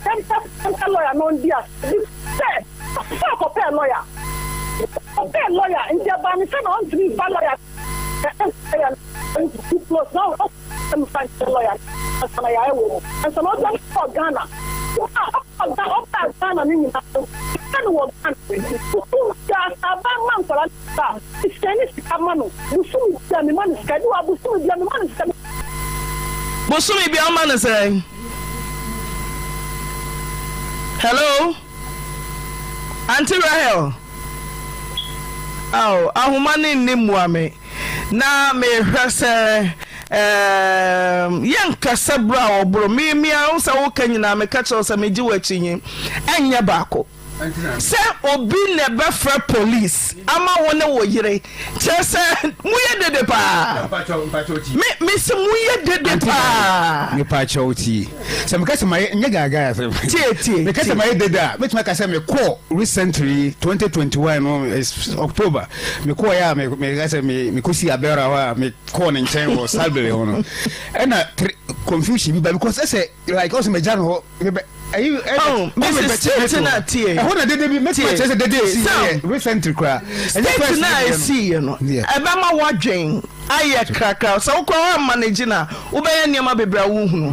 Yɛmpɛ yɛmpɛ lɔya na ɔndi asɛm bi sɛ sɛ ɔkɔpɛɛ lɔya. Ɔkɔpɛɛ lɔya nti ɛbaa ne sɛ na ɔntumi mfa lɔya lɔya no close na ɔmfa nkyerɛ lɔya ansa na yɛayɛ wɔ mu ansa na ɔdwane kɔɔ Ghana. Ɔbaa Ghana no nyinaa no, yɛhwɛ no wɔ Ghana. Sukuu biara sɛ aban ma nkwadaa no sika a, mesɛne sika ma no. Bosome biara mema no sika. Ebi wɔ hɔ a, bosome biara mema no sika. Bosome biara woma no sɛn? Hello? Auntie Rahel? Ao, ahoma no nni mmoa me. Na mehwɛ sɛ ɛɛm, yɛnkasa bere a ɔboro me me ara sɛ woka nyinaa meka kyerɛ wo sɛ megye wo akyi ɛnyɛ baako. Sɛ obi na ɛbɛfrɛ police ama wo ne wo yere kyerɛ sɛ moyɛ dede paa. Me mese moyɛ dede paa. Mepa kyɛw tie. Sɛ meka sɛ mayɛ nyɛ gaagaa asɛm. Tie tie. Meka sɛ mayɛ dede a mɛtumi aka sɛ mekɔɔ recently 2021 no October mekɔɔ yɛ a meka sɛ mekɔsi abɛra hɔ a mekɔɔ ne nkyɛn wɔ Salisbury hɔ no ɛna confusion bi ba because ɛsɛ like ɔsɛ magya no hɔ mebɛ ɛyi Oh, Mrs. State na tie. Ɛhɔ na dede bi mɛtumi akyerɛ sɛ dede esi yɛ recently koraa. State na esi yɛ no ɛbɛma wadwen. Ayɛ krakra. Sɛ wokɔ hɔ amma no gye no a, wobɛyɛ nneɛma bebree a wonhunu.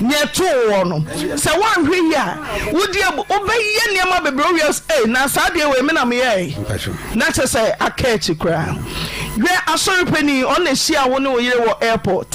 Nea ɛtoo woɔ no, sɛ woanhwɛ yie a, wodi abu, wobɛyɛ nneɛma bebree wowie a, ei, na saa adeɛ wei me na meyɛe. Na kyerɛ sɛ aka akyi koraa. Hwɛ asɔre panin, ɔno na ɛhyiaa wo ne wo yere wɔ airport.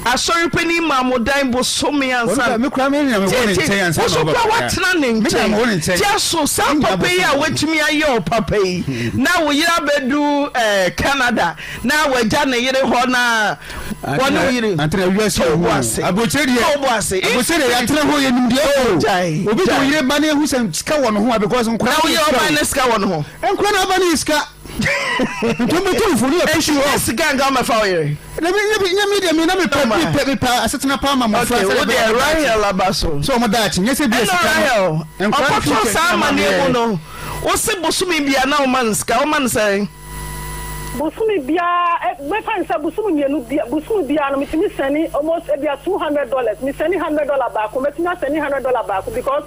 Asɔre panin maa mo dan bosome ansa. Tie, wo so koraa woatena ne nkyɛn. Tia so saa papa yi a watumi ayɛ wo papa yi, na wo yere abɛdu eh, Canada, na wagya ne yere hɔ na wɔne wo yere. Antena wiase To bo ase. Aburokyire deɛ. To bo ase. Aburokyire deɛ yɛatena hɔ yɛ nim deɛ Oh, gyae, Obi de gyae. wo yere ba na ehu sɛ sika wɔ ne ho a because nkora Na wo yere ɔban ne sika wɔ ne ho. Nkora na aba ne yɛ sika. Nti wɔn bɛtu fo ne yɛ push you Enti off. sika nka wɔmɛfa wo yere. Na mi nyɛ nyɛ mi deɛ mi na mi pɛ mi pɛ mi pɛ asetena pa ama mmɔfra Okay, sɛ wo ɛbɛyɛ deɛ wɔn daakye. Rahel aba so. Sɛ wɔn daakye nyɛ sɛ bi Ɛna sika no. Rahel, Nkora no ɔkɔtɔ future saa nti na amanneɛ maame mu yɛ. no, wo se bosome bia na woma no sika, woma no sɛn? Bosome biara, ɛ, mɛfa no sɛ bosome mmienu bia, bosome biara no metumi sɛne almost ebia $200, me sɛne $100 baako, mɛtumi asɛne $100 baako because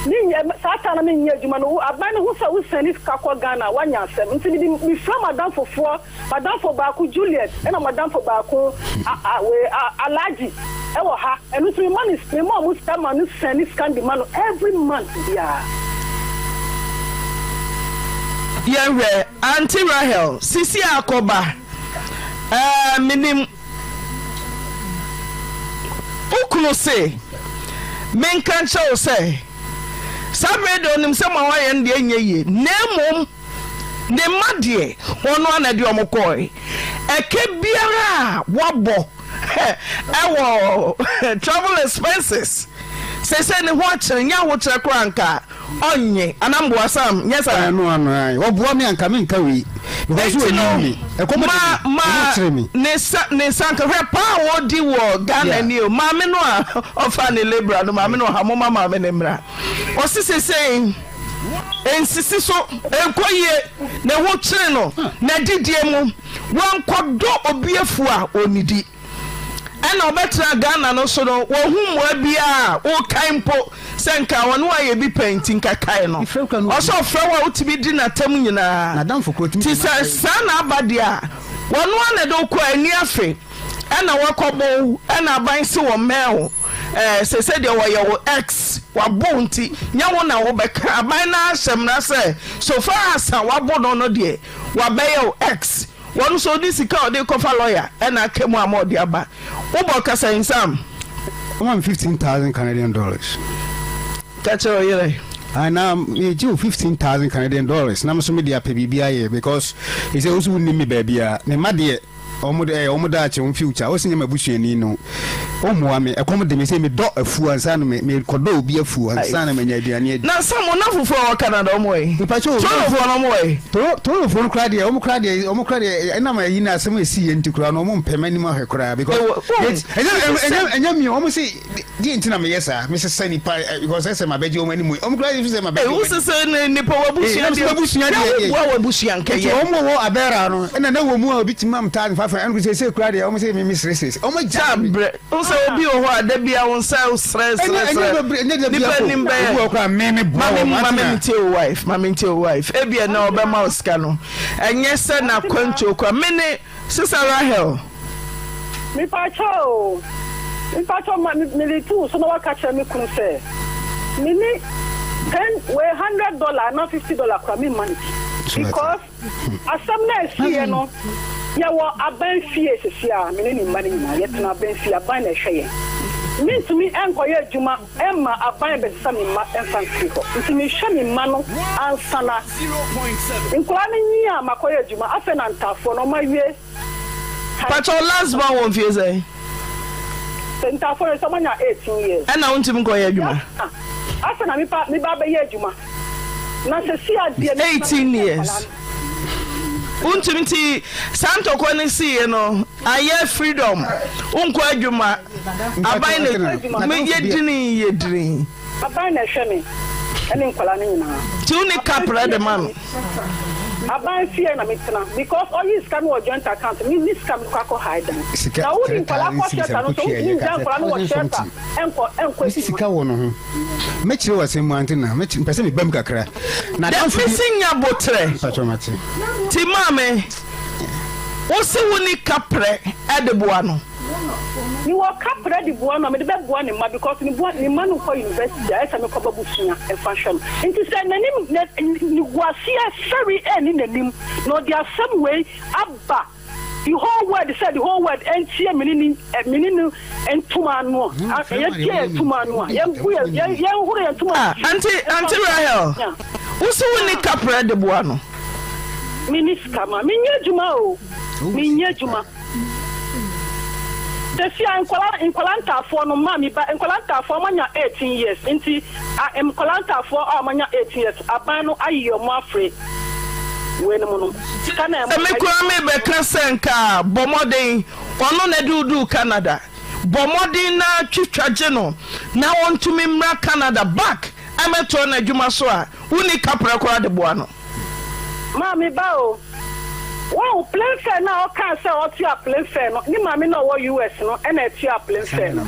me nyɛ, saa time na menyɛ adwuma no, wo, aban no hu sɛ wo sɛne sika kɔ Ghana a, woanya asɛm, nti mede, mefrɛ m'adamfofoɔ, m'adamfo baako Juliet, ɛna m'adamfo baako a, a, wei, a, Alhaji ɛwɔ ha, ɛno nso mema no, mema wɔn sika ma no sɛne sika no de ma no every month biara. Yɛnhwɛ, Auntie Rahel, sisi a kɔba ɛɛ menim wo kunu se menka nkyerɛ wo sɛ saa berɛ deɛ ɔnim sɛ ma woayɛ no deɛ ɛnyɛ yie na mmom ne mma deɛ ɔno ara na ɛde wɔn kɔɔe ɛkɛ biara a woabɔ ɛwɔ travel expenses seesei ne ho akyere nyɛ ahokyerɛ koraa nka ɔnnye anaa mboa Sam nyɛ saa. Ɛno ano ae ɔboa me anka menka wei because Enti no ɔnim me ɛkɔm de ma me ma ɛho kyere me. ne nsa ne nsa nka hwɛ paa a ɔdi wɔ Ghana Yeah. ni o maame no a ɔfa ne lebra no maame no ɔha moma maame no mmra ɔse sesei nsisi so nkɔ yie ne ho kyere no n'adidie mu wankɔdɔ obi afu a ɔnnidi. Ɛna ɔbɛtena Ghana no so no wɔhu mmoa biara a wokae mpo sɛ nka ɔne wo ayɛ bi pɛn nti nka kae no. Ɔsɛ ɔfrɛ wo a wotumi di n'atam nyinaa. Nti sɛ saa na aba deɛ a wɔno ara na ɛde wo kɔ ani afe ɛna wakɔbɔ wo ɛna aban se wɔmmɛn wo ɛɛ sese deɛ wɔyɛ wo ex wabo wo nti nyɛ wo na wobɛka aban no ara hyɛ mmara sɛ so far as a wabo no no deɛ wabɛyɛ wo ex. Wɔn nso ɔde sika a ɔde kɔfa lɔya ɛna aka mu ama ɔde aba. Wobɔ kasa nsam. Ɔma me 15,000 Canadian dollars. Ka kyerɛ ɔyere. Ah, na megye wo 15,000 Canadian dollars na me so mede apɛ biribi ayɛ because ɛsɛ wo so wonim me baabiara. Me mma deɛ wɔn de ɛyɛ wɔn daakye wɔn future. Wo sɛ nyɛ m'abusuani no. Wommoa me. Ɛkɔm de me sɛ medɔ afuo ansa na me mekɔdɔ obi afuo ansa na manya aduane adi. Na Sam wo nnamfofoɔ a wɔwɔ Canada wɔn wɔ he? Mepakyɛ o. Torontofoɔ no wɔn wɔ he? Toro Torontofoɔ no koraa deɛ wɔn koraa deɛ wɔn koraa deɛ ɛnam ayi na asɛm a ɛsii yɛ nti koraa no wɔn mpɛ m'anim ahwɛ koraa because Ɛwɔ yɛ ɛnyɛ ɛnyɛ ɛnyɛ mi wɔn se deɛ nti na meyɛ saa mesesa nipa because ɛsɛ mabɛgye wɔn anim wɔn koraa yɛ fi sɛ mabɛgye wɔn anim. Wosesa nipa w'abusua deɛ w'abusua deɛ woboa w'abusua nkɛyɛ. Nti wɔn wɔ abɛɛra no ɛna na wɔ mu a obi tumi am thousand five hundred ɛna sɛ sɛ koraa deɛ wɔn sɛ mi mi sere sere wɔn agya Saa mi. brɛ wo sɛ obi wɔ hɔ a da bia wo nsa srɛ srɛ srɛ nipa nim bɛyɛ obi wɔ koraa mi mi boa wɔn ma me ntie wo wife ma me ntie wo wife ebia na ɔbɛma wo sika no ɛnyɛ sɛ na kwantuo kora me ne Sista Rahel. Mepakyɛw o, mepakyɛw ma me mede to wo so na waka kyerɛ me kunu sɛ me ne ten wei $100 anaa $50 koraa me mma no bi because asɛm no a ɛsiiɛ no yɛwɔ aban fie sisi a me ne ne mma no nyinaa yɛtena aban fie aban na ɛhwɛ yɛn mentumi nkɔyɛ adwuma mma aban bɛsesa me mma mfa mfiri hɔ nti mehwɛ me mma no ansa na nkwadaa no nyin a makɔyɛ adwuma afei na ntaafoɔ no wɔawie high Pakyɛw last born wɔ mfie sɛn? Sɛ ntaafoɔ no sɛ wɔanya 18 years. Ɛna wontumi nkɔyɛ adwuma? Afei na mepa meba abɛyɛ adwuma na sɛsi adeɛ no 18 years wontumi nti saa ntɔkwa no siiɛ no ayɛ freedom wonkɔ adwuma Aban na me yɛ dini yɛ dini. Aban na ɛhwɛ me ɛne nkwadaa no nyinaa. Nti wo ni kaprɛ de ma no. Aban fie na me tena because ɔyi sika no wɔ joint account me ni sika me kɔ akɔ hire dan. Na wo di nkwadaa kɔ shelter no so wo ntumi ngya nkwadaa no wɔ shelter ɛnkɔ ɛnkɔ Mesi sika wɔ no ho. Mɛkyerɛ wo asɛm mu ante na mepɛ sɛ meba mu kakra. Na Dɛ adamfo bi. mesi nya botrɛ. Mpakyɛw mate. Ti maame. Wo se wo ni kaprɛ de boa no? Me wɔ kaprɛ de boa no a mede bɛ boa ne mma because ne boa ne mma no kɔ university a ɛsɛ me kɔ ba busua mfa hwɛ no nti sɛ nanim na niguaseɛ fɛri ɛni nanim na ɔde asɛm wei aba the whole world sɛ the whole world ɛntie me ne ne me ne no ntoma ano a yɛntie yɛn ntoma ano a yɛngu yɛn yɛnhoro yɛn ntoma Ah, Auntie, Auntie Rahel, wo se wo ni kaprɛ de boa no? Me ni sika ma menyɛ adwuma o, menyɛ adwuma. Sɛsi a nkwadaa nkwadaa ntaafoɔ no maa me ba nkwadaa ntaafoɔ wɔn anya 18 years nti a nkwadaa ntaafoɔ a wɔn anya 18 years aban no ayi wɔn afiri wei no mu no sika na Sɛ me koraa mebɛka sɛ nka bɔ mmɔden, ɔno na ɛde wo duu Canada. Bɔ mmɔden na twitwa gye no na ɔntumi mmra Canada back mmɛtoa n'adwuma so a, wonni kaprɛ koraa de boa no. Maame ba o. Wahu plane fare no a ɔkaa sɛ ɔtua plane fare no, ne maame no a ɔwɔ US no na ɛtua plane fare no.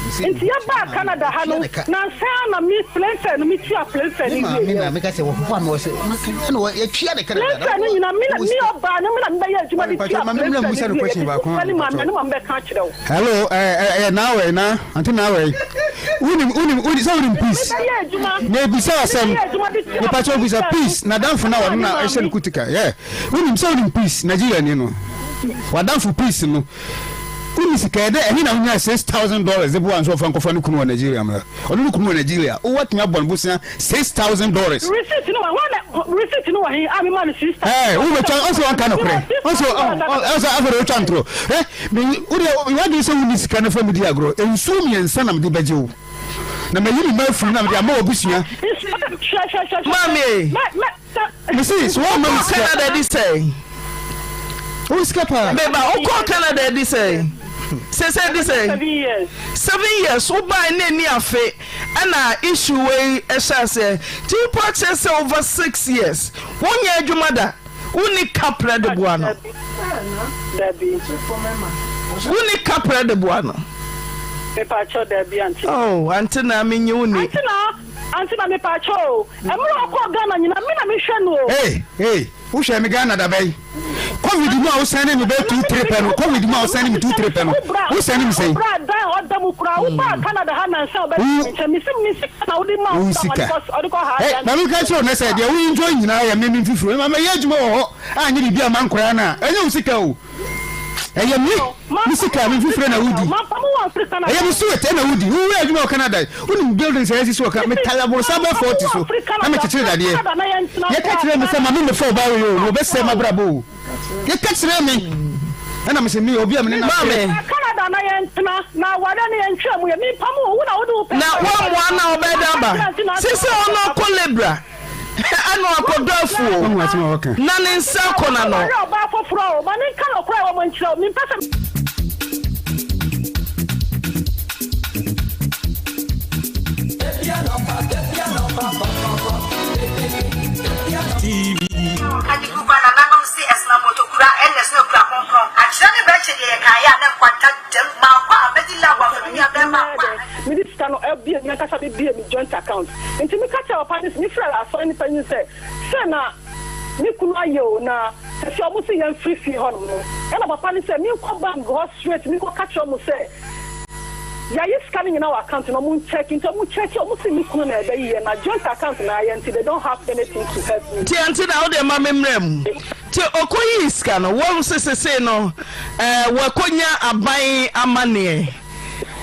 Nti yɛbaa Canada ha no, nansa ara na me plane fare no metua plane fare no wieeɛ o. Plane fare no nyinaa me na me ɔbaa no me na mebɛyɛ adwuma de tua plane fare no wieeɛ nti wofrɛ ne maame a ne maame bɛka akyerɛ wo. Hello, ɛɛ ɛɛ Nawɛ na ante Nawɛ. Wonim wonim wonim sɛ wonim peace. Na ebisa asɛm. Nipa kyɛw bisa peace na danfo na wɔn na ɛhyɛ no kutika. Yeah. Wonim sɛ wonim peace Nigeria ni no. Wadanfo peace no. Wonni sika ɛdɛ ɛhe na wonya $6,000 de boa nso ɔfa nkɔfa ne kunu wɔ Nigeria mra. Ɔno ne kunu wɔ Nigeria. Wowatumi abɔ no bosea $6,000. Receipt no wɔ hɔ na receipt no wɔ he a me ma no 6,000. Ɛɛ wo bɛ twa ɔsɛ wɔn ka no korɛ ɔsɛ ɔsɛ afɛ de wotwa ntoro ɛ me wo deɛ wadwene sɛ wonni sika no fa mi di agorɔ nsuo mmiɛnsa na mede bɛgye wo na mayi me ma afiri na mede ama w'abusua. Maame. Mesi so wɔn ma mi sika. Canada di sɛn. Wo sika paa. Meba wokɔ Canada di sɛn. Sese di sɛn. 7 years wobae na ɛni afe ɛna issue wei ɛhyɛ aseɛ nti wopɔ akyerɛ sɛ over 6 years wonyɛ adwuma da wonni kaprɛ de boa no wonni kaprɛ de boa no. Oh, ante na menye wo ni. Aunty na mepaakyɛw o, mmerɛ a ɔkɔɔ Ghana nyinaa me na mehwɛ no o. Hey hey wo hwɛ me Ghana da bɛn? Covid mu a wo sɛne me bɛyɛ 2 3 pɛ no covid mu a wo sɛne me 2 3 pɛ no wo sɛne me sɛn? Wo bra dan a ɔda mu koraa wo baa Canada ha nansa a ɔbɛda me nkyɛn me se me sika na wode maa wo sika Hey ma me nka kyerɛ wo nɛ sɛ deɛ wo enjoy nyinaa yɛ me me mfifiri ma mɛyɛ adwuma wɔ hɔ a nyɛ biribi ama nkoraa no a ɛnyɛ wo sika o. Ɛyɛ me me sika me mfifire na wodi. Ɛyɛ me sweat ɛna wodi. Woyɛ adwuma wɔ Canada. Wonim buildings a yɛasisi wɔ Canada. Metare aborosan bɛyɛ 40 so na mekyekyere dadeɛ. Yɛka kyerɛɛ me sɛ ma me mmɛfa ɔbaa wei o na ɔbɛsɛe m'abrabɔ o. Yɛka kyerɛɛ me ɛna mese me obi a me ne no Maame. Na woammoa no a ɔbɛyɛ dɛn aba? Seesei ɔno ɔkɔ Libra. Ɛna wakɔdɔ afuo na ne nsa akɔ n'ano. Adeguba nananom se ɛsena motokura ɛna ɛsena kura kronkron akyerɛ ne bɛkye deɛ yɛkaeɛ a na nkwanta dam maakɔ a mɛdi love afa me nua bɛɛma akɔ a. Mede sika no abue me ankasa mebue me joint account. Nti meka kyerɛɛ papa no, mefrɛɛ asɔre no panyin sɛ, sɛ na me kunu ayɛ o, na sɛsɛ ɔmo se yɛmfiri fie hɔnom no. Ɛna papa no sɛ menkɔ bank hɔ straight menkɔka kyerɛ ɔmo sɛ yɛayi sika no nyinaa wɔ account no ɔmo nkyɛke. Nti ɔmo kyɛke ɔmo se me kunu na ɛbɛyi yɛ na joint account na ayɛ nti they don't have anything to help me. Nti ante na wodeɛ ma me mmra mu. Nti ɔkɔyii sika no, woahu sɛ sesei no ɛɛ wakɔnya aban amaneɛ.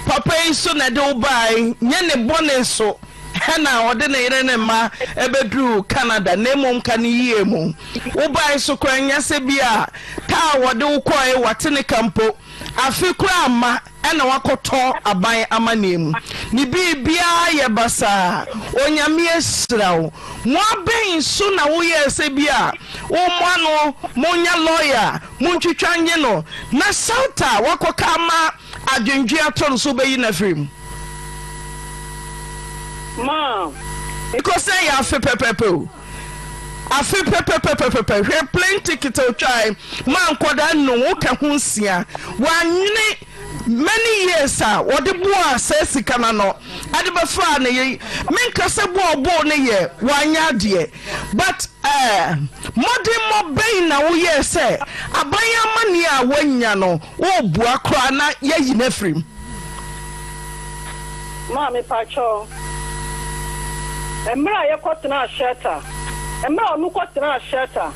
Papa yi so na ɛde wo bae, nyɛ ne bɔne so na ɔde ne yere ne mma bɛduruu Canada, na mmom ka ne yie mu. Wobae so koraa nyɛ sɛ bi a kaa a wɔde wo kɔe wate ne ka mpo, afe koraa amma na woakɔtɔ aban amanneɛ mu. Ne biribiara yɛ basaa. Onyame ahyira wo. Mmoa bɛn so na woyɛɛ sɛ bi a wommoa no, monya lɔya, montwitwa nnye no, na shelter a woakɔka ama adwendwen atɔ no so wobɛyi no afiri mu? Ma. Because na ɛyɛ afe pɛpɛpɛ o. Afe pɛpɛpɛpɛpɛ. Hwɛ plane ticket a otwae ma nkwadaa nnum, woka ho nsia. Wannwene. Many years a wɔde boaa saa sika no ano de bɛfaa ne yere, menka sɛ boa a ɔbɔɔ no yɛ wanyɛ adeɛ but eh, mmɔdemmɔ bɛn na woyɛɛ sɛ aban amanneɛ a woanya no worebua koraa na yɛayi no afiri mu? Maa mepakyɛw, mmerɛ a yɛkɔ tenaa shelter, mmerɛ a ɔno kɔ tenaa shelter,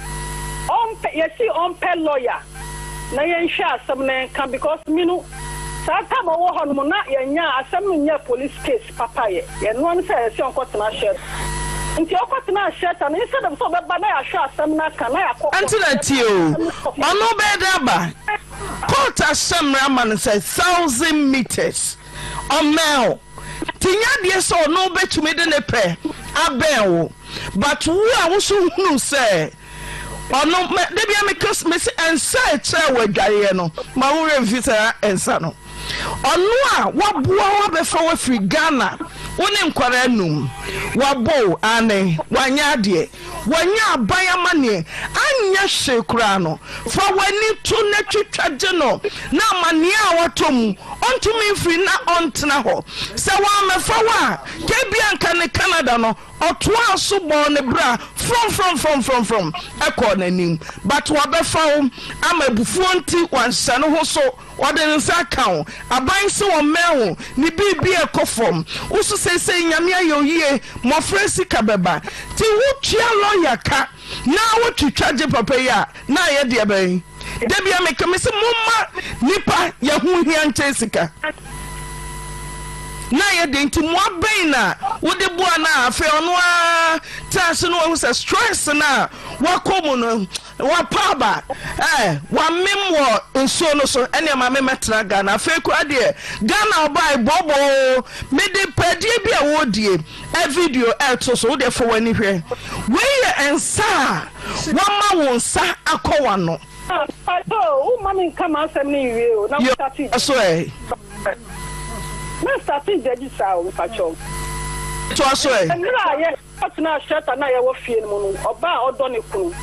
ɔmpɛ, yɛsii ɔmpɛ lawyer na yɛnhwɛ asɛm no nka because me no saa time a ɔwɔ hɔ nom na yɛnyaa asɛm no nyɛɛ police case papa yɛ, yɛnoa no sɛ yɛsɛ ɔnkɔ tena shelter, nti ɔkɔ tenaa shelter no instead of sɛ ɔbɛba na yɛahwɛ asɛm no aka na yɛakɔ court, Ɛnti na tie o, ɔno bɛyɛ dɛn aba? Court ahyɛ mmara ama no sɛ thousand metres ɔmmɛn wo nti nyɛ adeɛ sɛ ɔno bɛtumi de ne pɛ abɛn wo but wo a wo so hunu sɛ ɔno mɛ da bia meka mese nsa a ɛkyerɛ wɔ adwareɛ no ma wo werɛ mfi saa nsa no ɔno a waboa wo abɛfa wo afiri Ghana wo ne nkwadaa num wabɔ wo ane wanyɛ adeɛ Wanya aban amaneɛ anyɛ hwee koraa no, fa w'ani to na twitwa gye no na amaneɛ a watɔ mu ɔntumi mfiri na ɔntena hɔ. Sɛ wammɛfa wo a, ka ebia anka ne Canada no ɔtoaa so bɔɔ ne bra frɔmfrɔmfrɔmfrɔmfrɔm kɔɔ n'anim. But wabɛfa wo ama abufuo nti wanhyɛ ne ho so. Ɔde ne nsa aka wo. Aban se ɔmmɛn wo, ne biribi ɛkɔ fam. Wo so seisei Nyame ayɛ wo yie, mmɔfra sika bɛba. Nti wo tua lawyer ka na wo twitwa gye papa yi a, na ayɛ deɛ bɛn? Da bia meka mese momma nipa yɛ ho hia nkyɛn sika. Na ayɛ deɛ nti mmoa bɛn na wode boa no a afei ɔno ara tena ase na wahu sɛ stress no a wakɔ mu no Wapa aba eh, wamem wɔ nsuo no so ɛneɛ ma me mɛtena Ghana afei koraa deɛ Ghana ɔbae booboo mede pɛdie bi a wɔredie ɛ video ɛreto so wodeɛ fa w'ani hwɛ wei yɛ nsa a wama wo nsa akɔ w'ano. Mpakyɛw wo mma me nka m'asɛm no nwie o na wo starte Yo so ɛ. Na starte gyagye saa o mpakyɛw. Toa so ɛ. Mmerɛ a yɛ. Ɔtenaa shelter no a yɛwɔ fie no mu no, ɔbaa a ɔdɔ ne kunu.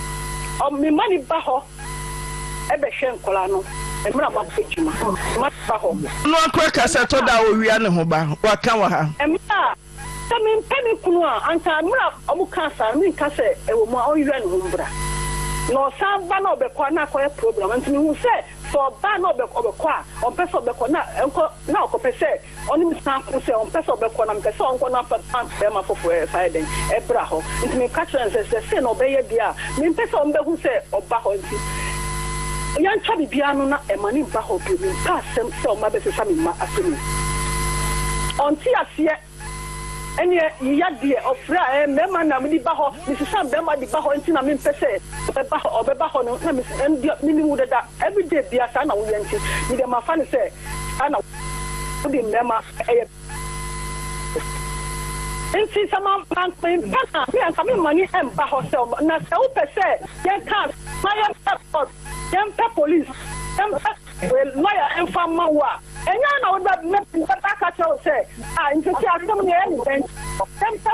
Ɔ, me ma no ba hɔ bɛhwɛ nkwadaa no mmerɛ a makɔ adwuma. Me ma no ba hɔ. Ɔno ara koraa ka sɛ ɛtɔ da a ɔwia ne ho ba. Waka wɔ ha. Mmerɛ a, sɛ mempɛ me kunu a, anka mmerɛ a wɔkaa saa no, menka sɛ ɛwɔ mu a ɔnwia ne ho mbra. Na ɔsan ba na ɔbɛkɔ a, na akɔyɛ problem. Nti mehu sɛ, sɛ ɔba na ɔbɛkɔ a, ɔmpɛ sɛ ɔbɛkɔ, na ɛnkɔ, na ɔkɔpɛ sɛ Ɔne me san ko sɛ ɔmpɛ sɛ ɔbɛkɔ na mepɛ sɛ ɔnkɔ na ɔfa barima foforɔ ɛfa yɛ dɛn ɛbra hɔ nti meka kyerɛɛ no sɛ sɛ sei na ɔbɛyɛ deɛ a mempɛ sɛ ɔmbɛhu sɛ ɔba hɔ nti yɛntwa biribiara no na ɛma ne mba hɔ bio mempɛ asɛm sɛ ɔma bɛsesa me mma asɛm mu ɔnte aseɛ ɛneɛ yeya deɛ ɔfrɛ a ɛɛ mmarima na mede ba hɔ mesesa barima de ba hɔ nti na mempɛ sɛ ɔbɛba hɔ ɔbɛba hɔ no na mese ɛndeɛ menim wo dada everyday bia saa na woyɛ nti medeɛ mafa no sɛ saa na wode mmarima yɛ nti sɛ ma ma mempɛ na me anka me mma ni mba hɔ sɛ ɔba na sɛ wopɛ sɛ yɛnka ma yɛmpɛ court yɛmpɛ police yɛmpɛ lawyer mfa mma wo a ɛnyɛ na wode bɛba aka kyerɛ wo sɛ a nti sɛ asɛm no yɛyɛ ne dɛn yɛmpɛ.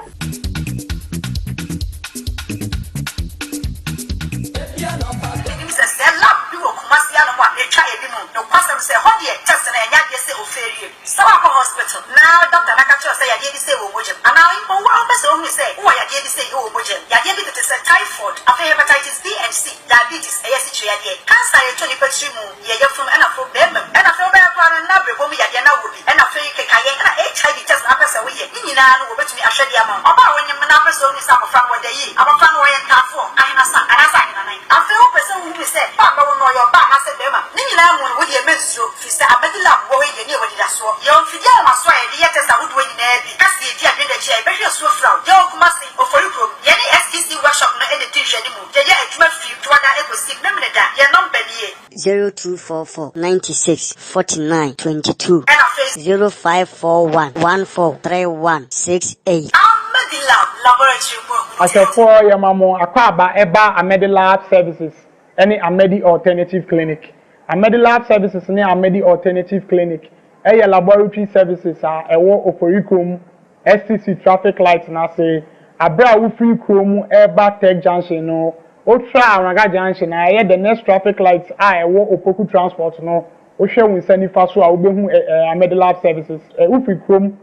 Menim sɛ sɛ lab bi wɔ Kumasi anom a etwa anim. Nokwasɛm sɛ ɛhɔ deɛ test no ɛnyɛ adeɛ sɛ ofeerie. Sɛ woakɔ hospital na doctor no aka kyerɛ wo sɛ yadeɛ bi sei wɔ wo mogya mu anaa mpo wo ara wopɛ sɛ wohunu sɛ wowɔ yadeɛ bi sei wɔ wo mogya mu, yadeɛ bi tete sɛ typhoid, afei hepatitis B and C, diabetes, ɛyɛ asikyire yadeɛ, cancer a ɛtɔ nipa tiri mu, yɛ yafunu ɛna afei bɛɛma mu, ɛna afei wobɛyɛ koraa no na abrɛbɔ mu yadeɛ na wowɔ bi, ɛna afei kekayɛ, ɛna HIV test na apɛ sɛ woyɛ, ne nyinaa no wɔbɛtumi ahwɛ de ama wo. Ɔbaa a wonyem na apɛ sɛ ohunu sɛ abɔfra no wɔda yie, abɔfra no ɔyɛ ntaafoɔ, ahenasa, anaasɛ ahenanan. Afei wopɛ sɛ wohunu sɛ ba a bɛwo no ɔyɛ ɔbaa anaasɛ barima, ne nyinaa mu no wodeɛ mɛnsuro, firi sɛ Amadi lab wɔ hɔ yi deɛ ne yɛwɔ anidasoɔ. Yɛwɔ mfidie ahomasoɔ a yɛde yɛ test ahodoɔ nyinaa bi, ka sɛ yɛdi adwene akyi a yɛbɛhwɛ asuo fira wo. Yɛwɔ Kumasi, Ofori kurom, yɛne STC workshop no na ɛdi nhwɛanimu. Yɛyɛ adwuma firi Dwoada kɔsi Memeneda. Yɛn nɔmba nie. 0244 96 49 22. Ɛna afei. 0541 14 31 68. Amedilab Laboratory mu ahunu. Ahwɛfoɔ yɛma mo akwaaba ɛba Amedilab Services ɛne Amedi Alternative Clinic. Amedilab Services ne Amedi Alternative Clinic ɛyɛ laboratory services a ɛwɔ Oforikrom STC traffic light no ase. Aberɛ a wofiri kuro mu ɛreba Tech Junction no, wotra Awraga Junction a ɛyɛ the next traffic light a ɛwɔ Opoku Transport no. Wohwɛ wo nsa nifa so a, wobɛhu Amedi Lab Services. Wofiri kurom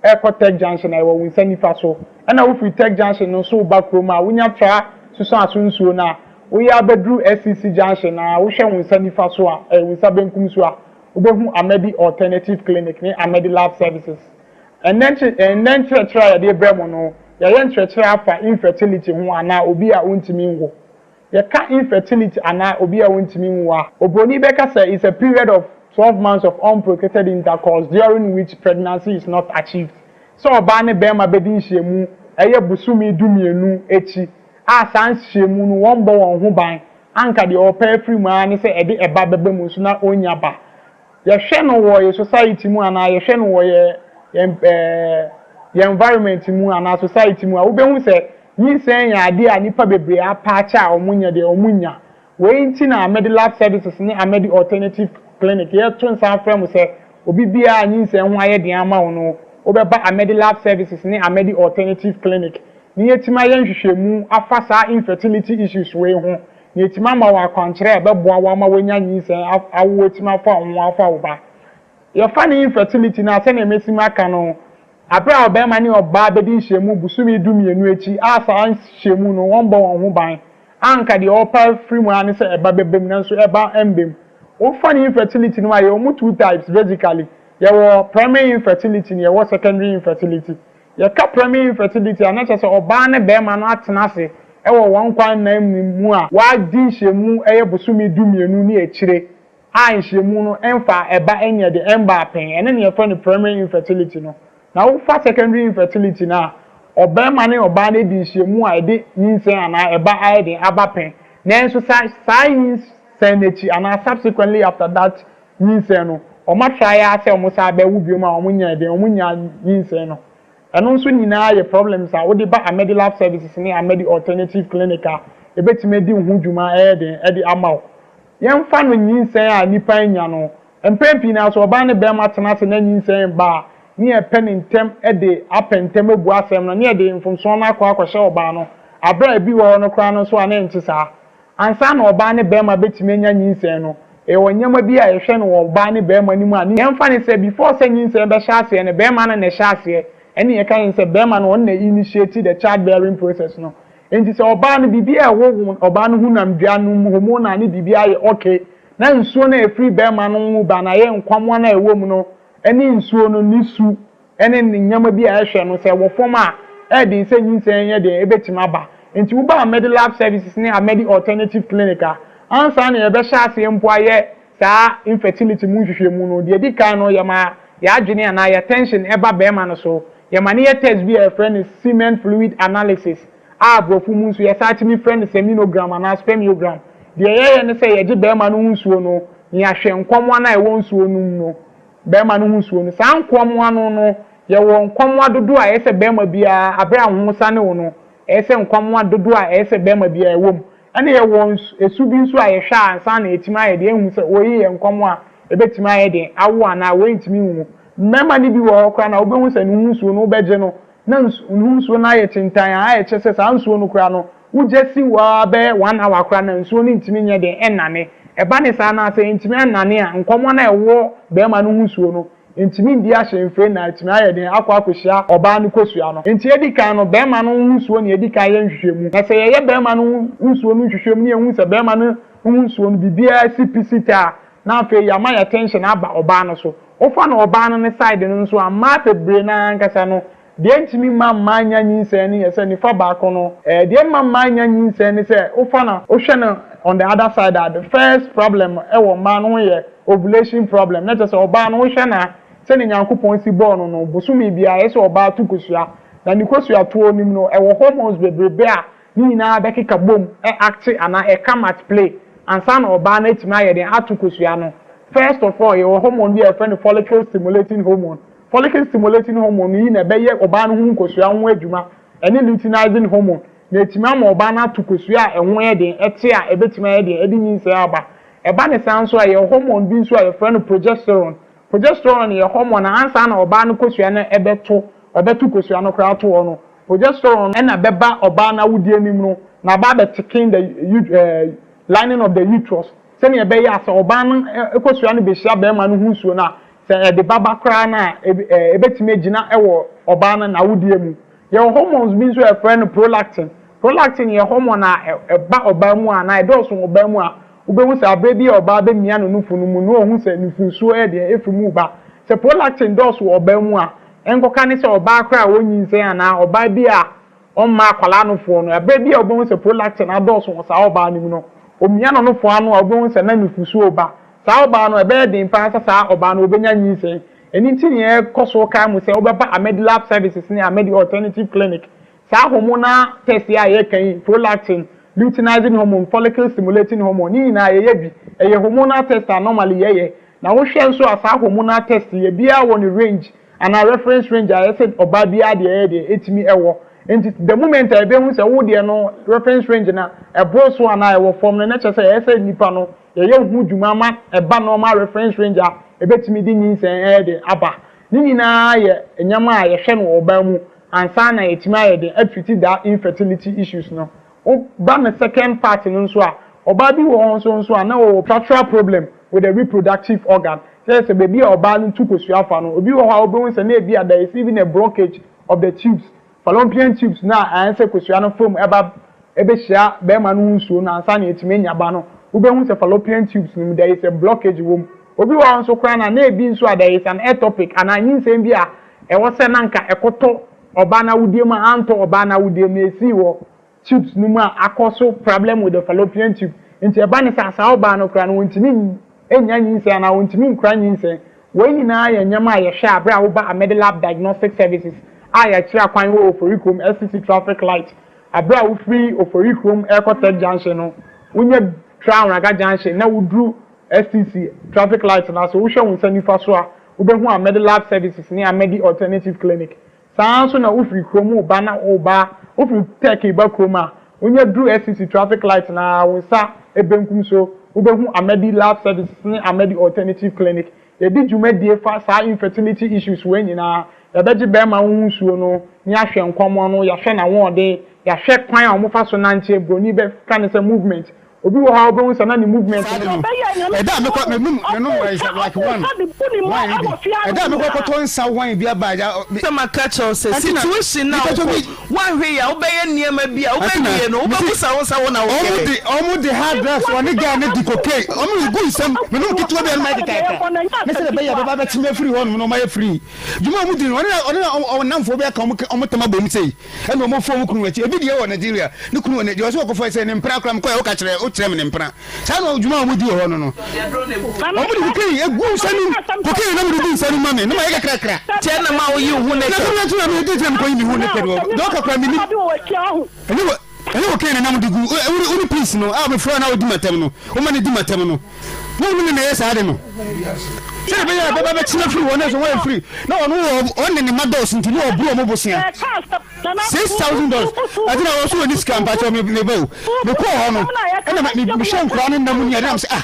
rekɔ Tech Junction a, ɛwɔ wo nsa nifa so. Ɛna wofiri Tech Junction no nso reba kurom a, wonya tra Susuaso nsuo no a, woyɛ ara bɛduru SCC Junction no a, wohwɛ wo nsa nifa so a, wo nsa benkum so a, wobɛhu Amedi Alternative Clinic ne Amedi Lab Services. Ɛnnɛ ɛnnɛ nkyerɛkyerɛ a yɛde rebrɛ mo no, yɛayɛ nkyerɛkyerɛ afa infertility ho anaa obi a ontumi nwo. Yɛka infertility anaa obi a ontumi nwo a, obroni bɛka sɛ it's a period of 12 months of unprotected intercourse during which pregnancy is not achieved. Sɛ ɔbaa ne barima bɛdi nhyiamu ɛyɛ bosome dumienu akyi a saa nhyiamu no wɔmmɔ wɔn ho ban, anka deɛ ɔrepɛ afiri mu ara ne sɛ ɛde ɛba bɛba mu nso na ɔnnya ba. Yɛhwɛ no wɔ yɛ society mu anaa yɛhwɛ no wɔ yɛ yɛn ɛɛ yɛn environment mu anaa society mu a, wobɛhu sɛ nyinsɛn yɛ adeɛ a nnipa bebree apaakyɛ a wɔnyɛ deɛ wɔnnya. Wei nti na Amedi Lab Services ne Amedi Alternative Clinic yɛto nsa afrɛ mo sɛ obi biara a nyinsɛn ho ayɛ den ama wo no, wobɛba Amedi Lab Services ne Amedi Alternative Clinic na yɛatumi ayɛ nhwehwɛmu afa saa infertility issues wei ho na yɛatumi ama wo akwankyerɛ a ɛbɛboa wo ama woanya nyinsɛn awo atumi afa wo ho afa wo ba. Yɛfa no infertility no a, sɛdeɛ masi maka no, aberɛ a ɔbarima ne ɔbaa bɛdi nhyiamu bosome dumienu akyi a saa nhyiamu no wɔmmɔ wɔn ho ban a anka deɛ wɔpɛ afiri mu ara ne sɛ ɛba bɛba mu nanso ɛba mba mu. Wofa no infertility no mu a, yɛwɔ mu two types basically, yɛwɔ primary infertility na yɛwɔ secondary infertility. Yɛka primary infertility a, na kyerɛ sɛ ɔbaa ne barima no atena ase wɔ wɔn nkwa nna mu a wɔadi nhyiamu yɛ bosome dumienu ne akyire a nhyiamu no mfa ɛba nyɛ de ɛmbaa pɛn. Ɛno na yɛfrɛ no primary infertility no. Na wofa secondary infertility no a, ɔbarima ne ɔbaa no adi nhyiamu a ɛde nyinsɛn anaa ɛba ayɛ den aba pɛn. Nanso sa saa nyinsɛn no akyi anaa subsequently after that nyinsɛn no, wɔatra ara sɛ wɔsan bɛwo biom a wɔnnya den, wɔnnya nyinsɛn no. Ɛno nso nyinaa yɛ problems a wode ba Amedi Lab Services ne Amedi Alternative Clinic a, ɛbɛtumi adi wo ho dwuma ɛyɛ den de ama wo. Yɛmfa no nyinsɛn a nnipa anya no, mpɛn pii no ara sɛ ɔbaa ne barima tena ase na nyinsɛn ba a, ne yɛpɛ no ntɛm de apɛ ntɛm abu asɛm no, ne yɛde mfomsoɔ no akɔ akɔhyɛ ɔbaa no, aberɛ a ebi wɔ hɔ no koraa no nso a na ɛnte saa. Ansa na ɔbaa ne barima bɛtumi anya nyinsɛn no, yɛwɔ nneɛma bi a yɛhwɛ no wɔ ɔbaa ne barima no mu a, yɛmfa no sɛ before sɛ nyinsɛn bɛhyɛ aseɛ no, barima no na ɛhyɛ aseɛ, ɛne yɛka yɛn sɛ barima no ɔno na initiate the child bearing process no. Enti sɛ ɔbaa no biribi a ɛwɔ ɔbaa no honamdua no mu, hormonal ne biribi ayɛ okay, na nsuo no a ɛfiri barima no mu ba no ayɛ nkwammoa no a ɛwɔ mu no ne nsuo no ne su ne ne nneɛma bi a ɛhwɛ no, sɛ ɛwɔ fam a, ɛyɛ den sɛ nyinsɛn nyɛ den, ɛbɛtumi aba. Enti woba Amedi Lab Services ne Amedi Alternative Clinic a, ansa na yɛbɛhyɛ aseɛ mpo ayɛ saa infertility mu nhwehwɛmu no, deɛ ɛdi kan no, yɛma yɛn adwene anaa yɛn attention ba barima no so. Yɛma no yɛ test bi a yɛfrɛ no semen fluid analysis a aborɔfo mu nso yɛsan tumi frɛ no seminogram anaa spermiogram. Deɛ yɛyɛ ne sɛ yɛgye barima no ho nsuo no na yɛahwɛ nkwammoa no a ɛwɔ nsuo no mu no, barima no ho nsuo no. Saa nkwammoa no no, yɛwɔ nkwammoa dodoɔ a ɛyɛ sɛ barima biara, berɛ a wo ho sane wo no, ɛyɛ sɛ nkwammoa dodoɔ a ɛyɛ sɛ barima biara ɛwɔ mu. Ɛna yɛwɔ su bi nso a yɛhwɛ a ansa na yɛatumi ayɛ deɛ ahu sɛ wei yɛ nkwammoa a ɛbɛtumi ayɛ den awo anaa wei ntumi nwo. Mmarima no bi wɔ hɔ koraa no a wobɛhu sɛ ne ho nsuo no wobɛgye no na nsu ne ho nsuo no ayɛ kyentann a ayɛ kyɛ sɛ saa nsuo no koraa no wogya si hɔ ara bɛyɛ one hour koraa na nsuo no ntumi nyɛ den nnane. Ɛba ne saa no a sɛ ɛntumi annane a nkwammoa no a ɛwɔ barima no ho nsuo no ntumi ndi ahyɛmfire na atumi ayɛ den akɔ akɔhyia ɔbaa no kosua no. Enti edi kan no, barima no ho nsuo na yɛdi kan yɛ nhwehwɛmu. Na sɛ yɛyɛ barima no ho nsuo no nhwehwɛmu na yɛhu sɛ barima no ho nsuo no biribiara si pi si ta a, na afei yɛama yɛn attention aba ɔbaa no so. Wofa no ɔbaa no ne side no nso a, mmaa bebree no ara ankasa no, Deɛ ɛntumi mma mmaa nnya nyinsɛn no yɛ sɛ nifa baako no, deɛ ɛmma mmaa nnya nyinsɛn ne sɛ wofa no wohwɛ no on the other side a, the first problem wɔ mmaa no ho yɛ ovulation problem, na kyerɛ sɛ ɔbaa no wohwɛ no a sɛdeɛ Nyankopɔn si bɔɔ no no, bosome biara ɛyɛ sɛ ɔbaa to kosua, na ne kosua toɔ no mu no ɛwɔ hormones bebrebe a ne nyinaa bɛkeka bom acte anaa ɛcome at play ansa na ɔbaa no atumi ayɛ den ato kosua no. First of all yɛwɔ hormone bi a yɛfrɛ no follicle stimulating hormone. Follicle stimulating hormone yi na ɛbɛyɛ ɔbaa no ho nkosua ho adwuma, ɛne luteinizing hormone, na atumi ama ɔbaa no ato kosua a ɛho yɛ den, ɛte a ɛbɛtumi ayɛ den de nyinsɛn aba. Ɛba no saa nso a, yɛwɔ hormone bi nso a yɛfrɛ no progesterone. Progesterone yɛ hormone a ansa na ɔbaa no kosua no ɛbɛto, ɔbɛto kosua no koraa ato hɔ no, progesterone na ɛbɛba ɔbaa no awodeɛ no mu no na aba abɛteken the lining of the uterus. Sɛnea ɛbɛyɛ a sɛ ɔbaa no kosua no behyia barima no ho nsuo no a, sɛ ɛde ba ba koraa no a, ebetumi agyina wɔ ɔbaa no n'awodeɛ mu. Yɛwɔ hormones bi nso a yɛfrɛ no prolactin. Prolactin yɛ hormone a ɛba ɔbaa mu anaa ɛdɔɔso wɔ ɔbaa mu a, wobɛhu sɛ aberɛ bi a ɔbaa bɛmia ne nufu no mu no ɔhu sɛ nufusuo yɛ deɛ ɛfiri mu reba. Sɛ prolactin dɔɔso wɔ ɔbaa mu a, ɛnkɔka ne sɛ ɔbaa koraa a ɔnyinsɛn anaa ɔbaa bi a ɔmma akwadaa nofoɔ no, ɛberɛ bi a wobɛhu sɛ prolactin adɔɔso wɔ saa ɔbaa no mu no, ɔmia no nofoɔ ano a wobɛhu sɛ na nufusuo reba. Saa ɔbaa no, ɛbɛyɛ den pa ara sɛ saa ɔbaa no ɔbɛnya nyinsɛn. Ɛno nti na yɛkɔ so kae mo sɛ wobɛba Amedilab Services ne Amedi Alternative Clinic. Saa hormonal test yi a yɛreka yi, prolactin, luteinizing hormone, follicle stimulating hormone, ne nyinaa yɛyɛ bi. Ɛyɛ hormonal test a normally yɛyɛ. Na wohwɛ nso a saa hormonal test yi, ebiara wɔ ne range anaa reference range a ɛyɛ sɛ ɔbaa biara deɛ ɛyɛ deɛ ɛtumi ɛwɔ. Nti the moment a yɛbɛhu sɛ wo deɛ no reference range no ɛboro so anaa ɛwɔ fam no, na kyerɛ sɛ ɛyɛ sɛ nipa no yɛyɛ ho dwuma ma ɛba normal reference range a ɛbɛtumi de nyinsɛn ɛyɛ den aba. Ne nyinaa yɛ nneɛma a yɛhwɛ no wɔ ɔbaa mu ansa na yɛtumi ayɛ den atreat that infertility issues no. Woba ne second part no nso a, ɔbaa bi wɔ hɔ nso nso a na ɔwɔ structural problem with the reproductive organ. Kyerɛ sɛ baabi a ɔbaa no tu kosua fa no, obi wɔ hɔ a wobɛhu sɛ na ebi a there is even a blockage of the tubes, fallopian tubes na ayɛ sɛ kosua no fam ɛba ɛbɛhyia bɛrima no ho nsuo no ansa na yɛtumi anya ba no. Wobɛhu sɛ fallopian tubes no mu there is a blockage wɔ mu. Obi wɔ hɔ nso koraa na na ebi nso a there is an ectopic anaa nyinsɛn bi a ɛwɔ sɛ na nka ɛkɔtɔ ɔbaa n'awodie mu a antɔ ɔbaa n'awodie mu na esii wɔ tubes no mu a akɔ so problem with the fallopian tube. Nti ɛba ne sɛ saa ɔbaa no koraa no wɔntumi nya nyinsɛn anaa wɔntumi nkura nyinsɛn. Wɔn nyinaa yɛ nneɛma a yɛhwɛ abere a woba Amedilab Diagnostic Services a yɛakyerɛ akwan wɔ Oforikrom SCC traffic light. Abere a wofiri Oforikrom ɛrekɔ Tech Junction no, wonya tra Anwraga Junction na woduru STC traffic light no ase, wohwɛ wo nsa nifa so a, wobɛhu Amedilab Services ne Amedi Alternative Clinic. Saa nso na wofiri kurom reba na woba, wofiri Tech reba kurom a, wonya duru STC traffic light no ara, wo nsa benkum so, wobɛhu Amedi Lab Services ne Amedi Alternative Clinic. Yɛdi dwumadie fa saa infertility issues wei nyinaa. Yɛbɛgye bɛrima wo ho nsuo no, ne yɛahwɛ nkɔmmɔ no, yɛahwɛ n'ahoɔden, yɛahwɛ kwan a wɔfa so nante, Broni bɛka no sɛ movement. Obi wɔ hɔ a wobɛhu sɛ na ne movement Saa de no, ɛda a mekɔ menom menom ɛyɛ like one wine bi ɛda a mekɔ kɔtɔ nsa wine bi aba agya. Sɛ maka kyerɛ wo sɛ Antina situation no a mepɛtɔ wokɔ bi. woanhwɛ yie a wobɛyɛ nneɛma bi a Antina wobɛwie no mese wobɛbusa wo sɛ wo na ɔmo woyɛɛ. de ɔmo de hard drugs ɔne guy no de cocaine ɔmo de gu nsam menom ketewa bi a na mayɛ kekaaka ne sɛdeɛ ɛbɛyɛ a bɛba abɛkye me afiri hɔ nom na ɔmo ayɛ free dwuma a ɔmo di no ɔne ɔne ɔmo nnamfoɔ bi aka ɔmo ɔmo tam abom sei. Ɛna ɔmo fɔ ɔmo kunu akyi. Ebi deɛ wɔ Nigeria, ne kunu wɔ Nigeria, ɔsɛ ɔkɔfa sɛ ne mpena koraa mekɔɛ woka kyerɛ wokyerɛ me ne mpena. Saa na dwuma a ɔmo di wɔ hɔ no no. Ɔmo de cocaine egu nsa no mu, cocaine na ɔmo de gu nsa no mu ma me, na mayɛ kakrakra. Nti ɛna ma woyi wo ho Na naked. sɛ me na me de gyina mekɔyi me ho naked wɔ deɛ ɔka koraa menim. Ɛnyɛ wɔ ɛnyɛ cocaine na na mo de gu, wo ne peace no a mefrɛ wo na wodi m'atɛm no, woma no di m'atɛm no. Mo ne no na ɛyɛ saa ade no. Sɛdeɛ ɛbɛyɛ a ɛbɛba bɛkyena firi wɔn so wɔayɛ firi na ɔno wɔ ɔne ne mma dɔɔso nti ne ɔboro wɔn bosea $6,000 ɛti na wɔso wɔni sika mpakyɛ me me ba o mekɔɔ hɔ no ɛna me mehwɛ nkoraa no nna mu ni ɛna sɛ ah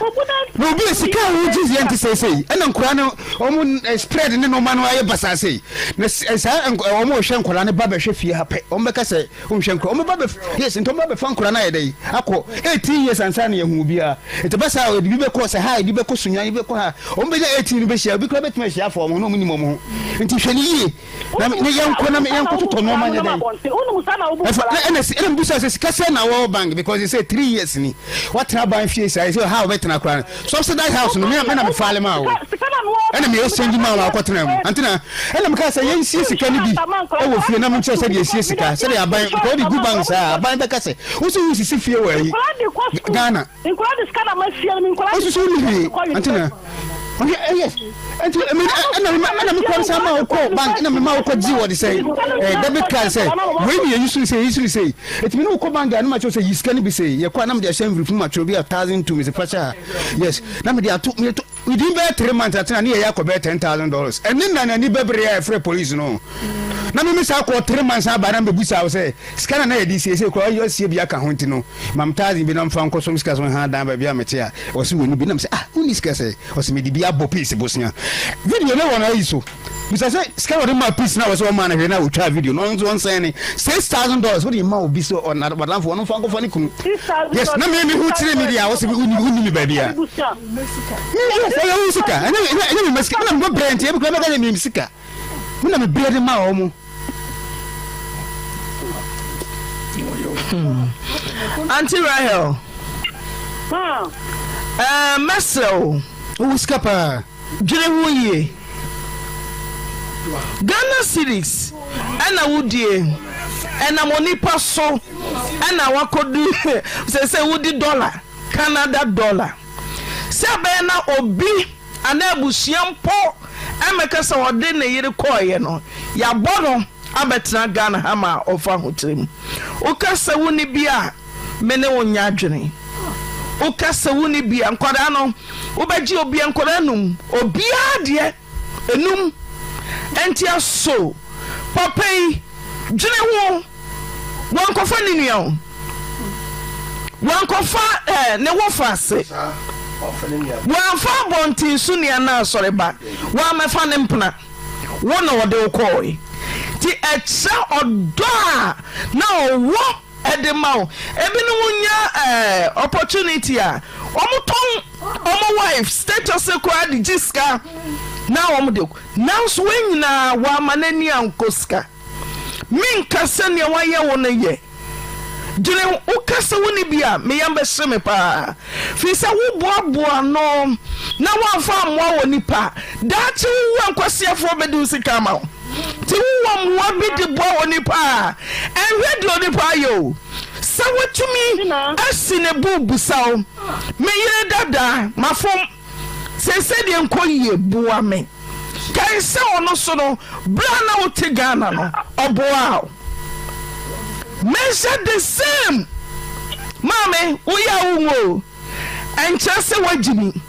na obi a sika a wɔgye yɛ nte seesei ɛna nkoraa no wɔn spread ne nneɛma no ayɛ basaa sei na saa wɔn wɔhwɛ nkoraa no ba bɛhwɛ fie ha pɛ wɔn bɛka sɛ Wonhwɛ nkora wɔn ba bɛ yes nti wɔn ba bɛfa nkora no ayɛ dɛ akɔ 18 years ansa na yɛhu obiara nti ba saa yɛde bi bɛkɔ sɛ ha yɛde bɛkɔ Sunyani yɛde bɛkɔ ha wɔn bɛnya 18 no bɛhyia obi koraa bɛtumi ahyia afa wɔn ho na wɔn nim wɔn ho nti hwɛ ne yie na ne yɛnkɔ na yɛnkɔ totɔ nneɛma nyɛ dɛ ɛfa na ɛna ɛna mbisa sɛ sika sɛ na wɔ bank because they say 3 years ni watena ban fie saa sɛ ha wɔbɛtena koraa subsidized house no me na me faale maa wo ɛna me exchange maa wo akɔtena mu antina Ɛna mekaa sɛ yɛnsie sika no bi wɔ fie na menkyerɛ sɛdeɛ yɛsie sika sɛdeɛ aban nka wode gu bank saa aban bɛka sɛ wo sɛ wosisi fie wɔ ayi Ghana wosusu wonni hwee antina ɔhwɛ ɛyɛ nti ɛna ɛna me kɔn sa ma wokɔ bank ɛna me ma wokɔ gye wɔde sɛ ɛɛ debit card sɛ wei ni yɛyi suru sɛ yɛyi suru sɛ etimi ne wokɔ bank a ne ma kyerɛ sɛ yi sika no bi sɛ yɛkɔ a na mede ahyɛ mfirifu ma kyerɛ bi a 1002 me sɛ fa hyɛ ha yes na mede ato mede to Within bɛyɛ 3 months atena ne yɛyɛ akɔ bɛyɛ $10,000. Ɛne na n'ani bɛbere a ɛfrɛ police no. Na me me saa kɔɔ tere months aba na mebɛbusa wo sɛ sika na na yɛde siesie koraa ɔyɛ asie bi aka ho nti no mam thousand bi na mfa nkɔsom sika so ha dan baabi a mete a ɔse wɔni bi nam sɛ ah wonni sika sɛ ɔse mede bi abɔ peace bosea video ne wɔ no ayi so bisa sɛ sika na ɔde maa peace na wɔsɛ ɔmaa no hwee na ɔtwaa video no ɔnso ɔnsɛn ne $6,000 wode ma obi sɛ ɔnadamfo ɔno mfa nkɔfa ne kunu. Yes na me me ho kyerɛ me deɛ a wɔsɛ wonni me baabi a yes ɛyɛ wo sika ɛnyɛ ɛnyɛ me ma sika me na mebɔ brɛ nti ebi kura mɛka sɛ me sika me na me brɛ de ma wɔn. Auntie Rahel. Ɛɛ mɛsrɛ wo. Wo sika paa. Dwene ho yie. Ghana cedis ɛna wodie ɛnam onipa so ɛna wakɔdu sɛsɛ wodi dollar Canada dollar sɛ ɛbɛyɛ na obi anaa abusua mpo ɛmɛka sɛ ɔde ne yere kɔɔeɛ no yɛabɔ no abɛtena Ghana ha ma ɔfa ahokyere mu woka sɛ wonni bi a me ne wo nyɛ adwene. Woka sɛ wonni bi a, nkwadaa no, wobɛgye obia nkwadaa num, obiara deɛ enum. Ɛnti aso papa yi dwene ho, wankɔfa ne nua o, wankɔfa eh, ne wɔfa ase, wamfa abɔnten so nua na asɔre ba, wammɛfa ne mpena. Wo na ɔde wo kɔɔe. Nti ɛkyerɛ ɔdɔ a na ɔwɔ de ma wo. Ebinom nya eh, opportunity a, wɔtɔn wɔn wife status koraa de gye sika na wɔn de. Nanso wɔn nyinaa wɔama n'ani ankɔ sika. Menka sɛ nea wayɛ wo no yɛ. Dwene ho, woka sɛ wonni bi a, me yam bɛhye me paa. Firi sɛ woboaboa ano na woamfa ammoa wɔ nipa a, daakye wowu a nkwaseafoɔ bɛdi wo sika ama wo. Nti wowɔ mmoa bi de boa onipa a, ɛnhwɛ deɛ onipa ayɛ o. Sɛ watumi asi ne bo bisa wo, me yere dada, mafom, seesei deɛ nkɔ yie, boa me. Kae sɛ ɔno so no, berɛ a na wote Ghana no, ɔboaa wo. Measure the same. Maame, woyɛ a wonwu o. Ɛnkyerɛ sɛ woagyimi,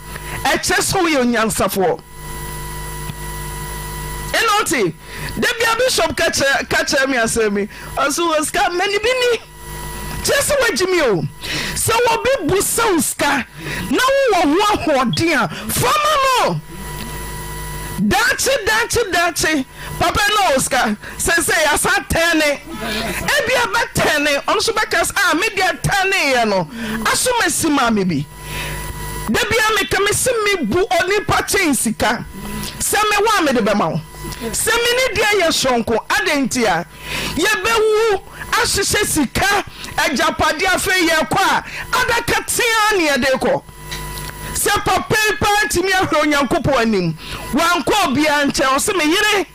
ɛkyerɛ sɛ woyɛ onyansafoɔ. Ɛna ɔte, da bia bishop ka kyerɛ ka kyerɛ me asɛm bi, ɔse wɔ sika mani bi ni. Kyerɛ sɛ woagyimi o. Sɛ obi bu sɛ wo sika na wowɔ ho ahoɔden a, fa ma no. Daakye daakye daakye papa yi na ɔwɔ sika seesei yɛasan tɛne ebia bɛtɛne ɔno nso bɛka sɛ ah me deɛ tɛneeɛ no aso masi maa me bi da bia meka me se mebu onipa kyɛn sika sɛ mewɔ a mede bɛma wo sɛ me ne deɛ yɛ soronko adɛn nti a yɛbɛwu ahyehyɛ sika agyapadeɛ afei yɛkɔ a adaka teaa ne yɛde kɔ Sɛ papa yi paa tumi ahwɛ Onyankopɔn anim, wankɔ obiara nkyɛn, ɔse me yere,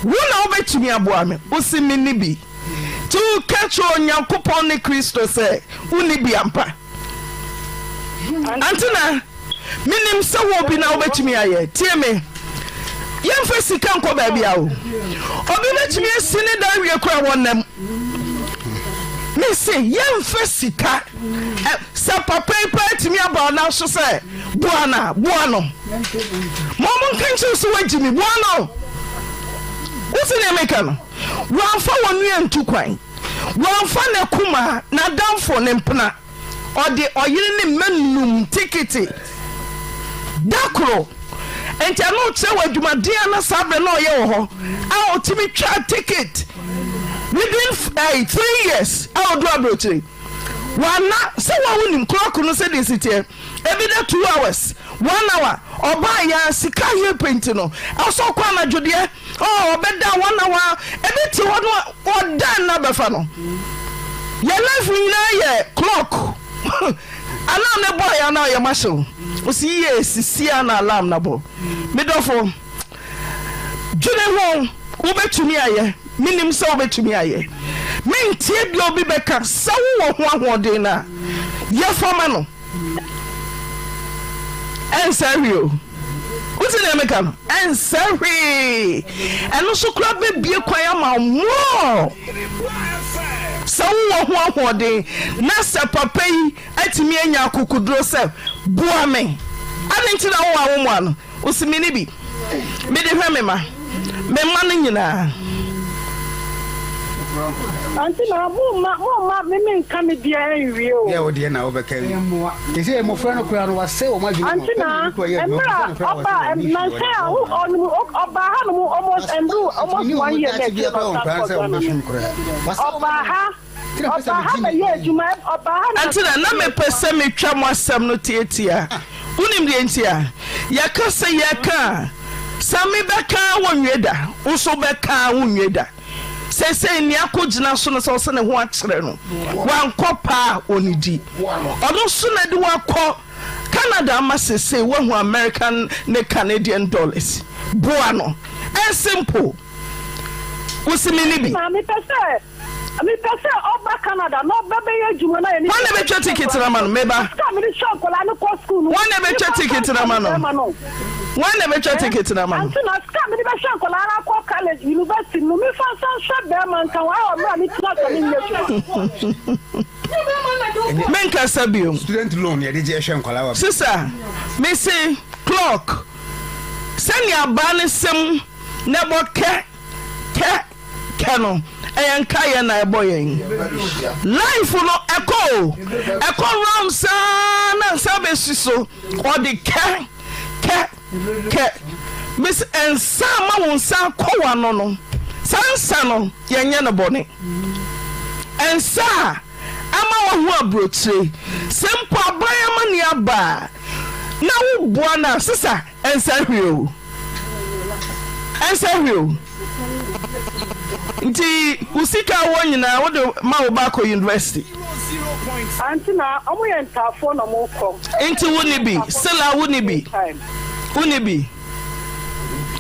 wo na wobɛtumi aboa me, wose menni bi. Nti woka kyerɛ Onyankopɔn ne Kristo sɛ wonni bi ampa? Antena, menim sɛ wɔ bi na wobɛtumi ayɛ. Tie me, yɛmfa sika nkɔ baabi a o. Obi bɛtumi asi ne dan wie koraa wɔnam. Mese yɛmfa sika. Sɛ papa yi paa tumi aba ɔnan so sɛ boa no a, boa no. Ma ɔmo nka nkyerɛ sɛ wagyi me, boa no. Wote nea meka no? Wamfa wɔn nua ntu kwan. Wamfa n'akumaa, n'adamfo, ne mpena. Ɔde ɔyere ne mma num tikiti da koro. Nti ɛno kyerɛ wɔ adwumaden a na saa berɛ na ɔyɛ wɔ hɔ a ɔtumi twa ticket within eh, 3 years a ɔdu aburokyire. Wana sɛ wa wonim clock no sɛdeɛ ɛsi teɛ ebi da 2 hours 1 hour ɔbaa yɛ a sika yɛ pɛ nti no ɛsɛ ɔkɔ anadwo deɛ ɔɔ ɔbɛda 1 hour ebi te hɔ no ɔda nna bɛfa no yɛ life nyinaa yɛ clock. Alarm ne bɔɔ yɛ anaa ɔyɛ mahyew osi yie sisi a na alarm na bɔ me dɔfo. Dwene ho, Wobɛtumi ayɛ? Menim sɛ wobɛtumi ayɛ. Mentie deɛ obi bɛka. Sɛ wowɔ ho ahoɔden no a, yɛ fa ma no. Ɛnsɛ hwee o. Wote deɛ meka no? Ɛnsɛ hwee. Ɛno nso koraa bɛbie kwan ama wo more. Sɛ wowɔ ho ahoɔden na sɛ papa yi atumi anya akokoduro sɛ boa me, adɛn nti na wowɔ a wommoa no? Ose menni bi. Mede hwɛ me mma. Me mma no nyinaa. Ante na mo mma mo mma me me nka me deɛ nwie o. Yɛ wo deɛ na wobɛka wie. Te sɛ mmɔfra no koraa no wasɛe wɔn adwene ma. Ante na mmerɛ a ɔba nansa a wo ɔnom ɔbaa ha nom almost ɛnduru almost one year na akyire na ɔsan kɔɔ Ghana no. Ɔbaa ha ɔbaa ha bɛyɛ adwuma ɔbaa ha na. Ante na na mepɛ sɛ metwa mo asɛm no tiatia. Wonim deɛ nti a? Yɛka sɛ yɛka a, sɛ mebɛka a wonwie da, wo nso wobɛka a wonwie da. Seesei nea akogyina so no sɛ ɔsɛ ne ho akyerɛ no, wankɔ paa a ɔnnidi. Ɔno nso na de wo akɔ Canada ama seesei woahu American ne Canadian dollars. Boa no. Ɛyɛ simple. Wo se menni bi. Na mepɛ sɛ mepɛ sɛ ɔba Canada na ɔba bɛyɛ adwuma na yɛne Hwan na ɛbɛtwa ticket no ama no? Me ba. Sika a mede hwɛ nkwadaa no kɔ sukuu no. Hwan na ɛbɛtwa mefa ticket no ama no? bɛrima no. Hwan na ɛbɛtwa ticket no ama no? Ante na sika a mede bɛhwɛ nkwadaa no akɔ college, university no, mefa nsa nhwɛ bɛrima nka ho a mmerɛ a metena ase a menyɛ adwuma. Menkasa bio. Student loan yɛde gye hwɛ nkwadaa wɔ. Sisa, mese clock sɛnea abaa no sem na ɛbɔ kɛ kɛ kɛ no ɛyɛ nkaeɛ na ɛbɔ yɛn life no ɛkɔ o ɛkɔ round saa na nsa bɛsi so ɔde kɛ kɛ kɛ mese nsa ama wo nsa akɔ w'ano no saa nsa no yɛnyɛ no bɔne nsa a ama wahu aburokyire sɛ mpo aban amane aba a na woboa no a sesa ɛnsa hwee o ɛnsa hwee o nti wo sika wɔ nyinaa wode ma wo ba akɔ university. Ante na ɔmo yɛ ntaafoɔ na ɔmo kɔ. Nti wo ni bi sila wo ni bi wo ni bi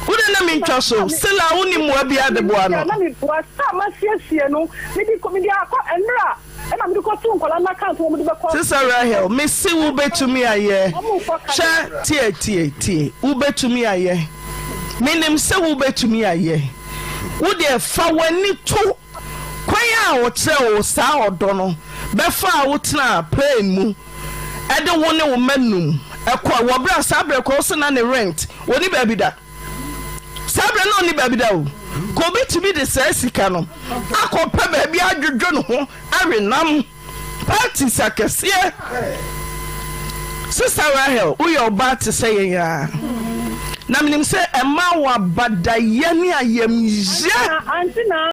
wo de na mi ntwa so sila wo ni mua bi ade boa no. Na mi boa sika ma siesie no mi di mi di akɔ ɛnura. Ɛna mede kɔtoo nkwadaa no account mu a wɔde bɛkɔ. Sista Rahel, mese wo bɛtumi ayɛ. Hwɛ, tie, tie, tie. Wo bɛtumi ayɛ. Menim sɛ wo bɛtumi ayɛ. Wo deɛ fa w'ani to kwan a ɔkyerɛ wo saa ɔdɔ no bɛfaa wo tenaa plane mu ɛde wo ne wo mma num ɛkɔe wɔ berɛ a saa berɛ koraa wo se na ne rent ɔni baabi da. Saa berɛ na ɔnni baabi da o. Ka obɛtumi de saa sika no akɔpɛ baabi adwodwo ne ho awe nam. Parties akɛseɛ. Sista Rahel, woyɛ ɔbaa te sɛ yɛn ara. Na menim sɛ ɛma wo abadayɛ ne ayamyɛ. Auntie na.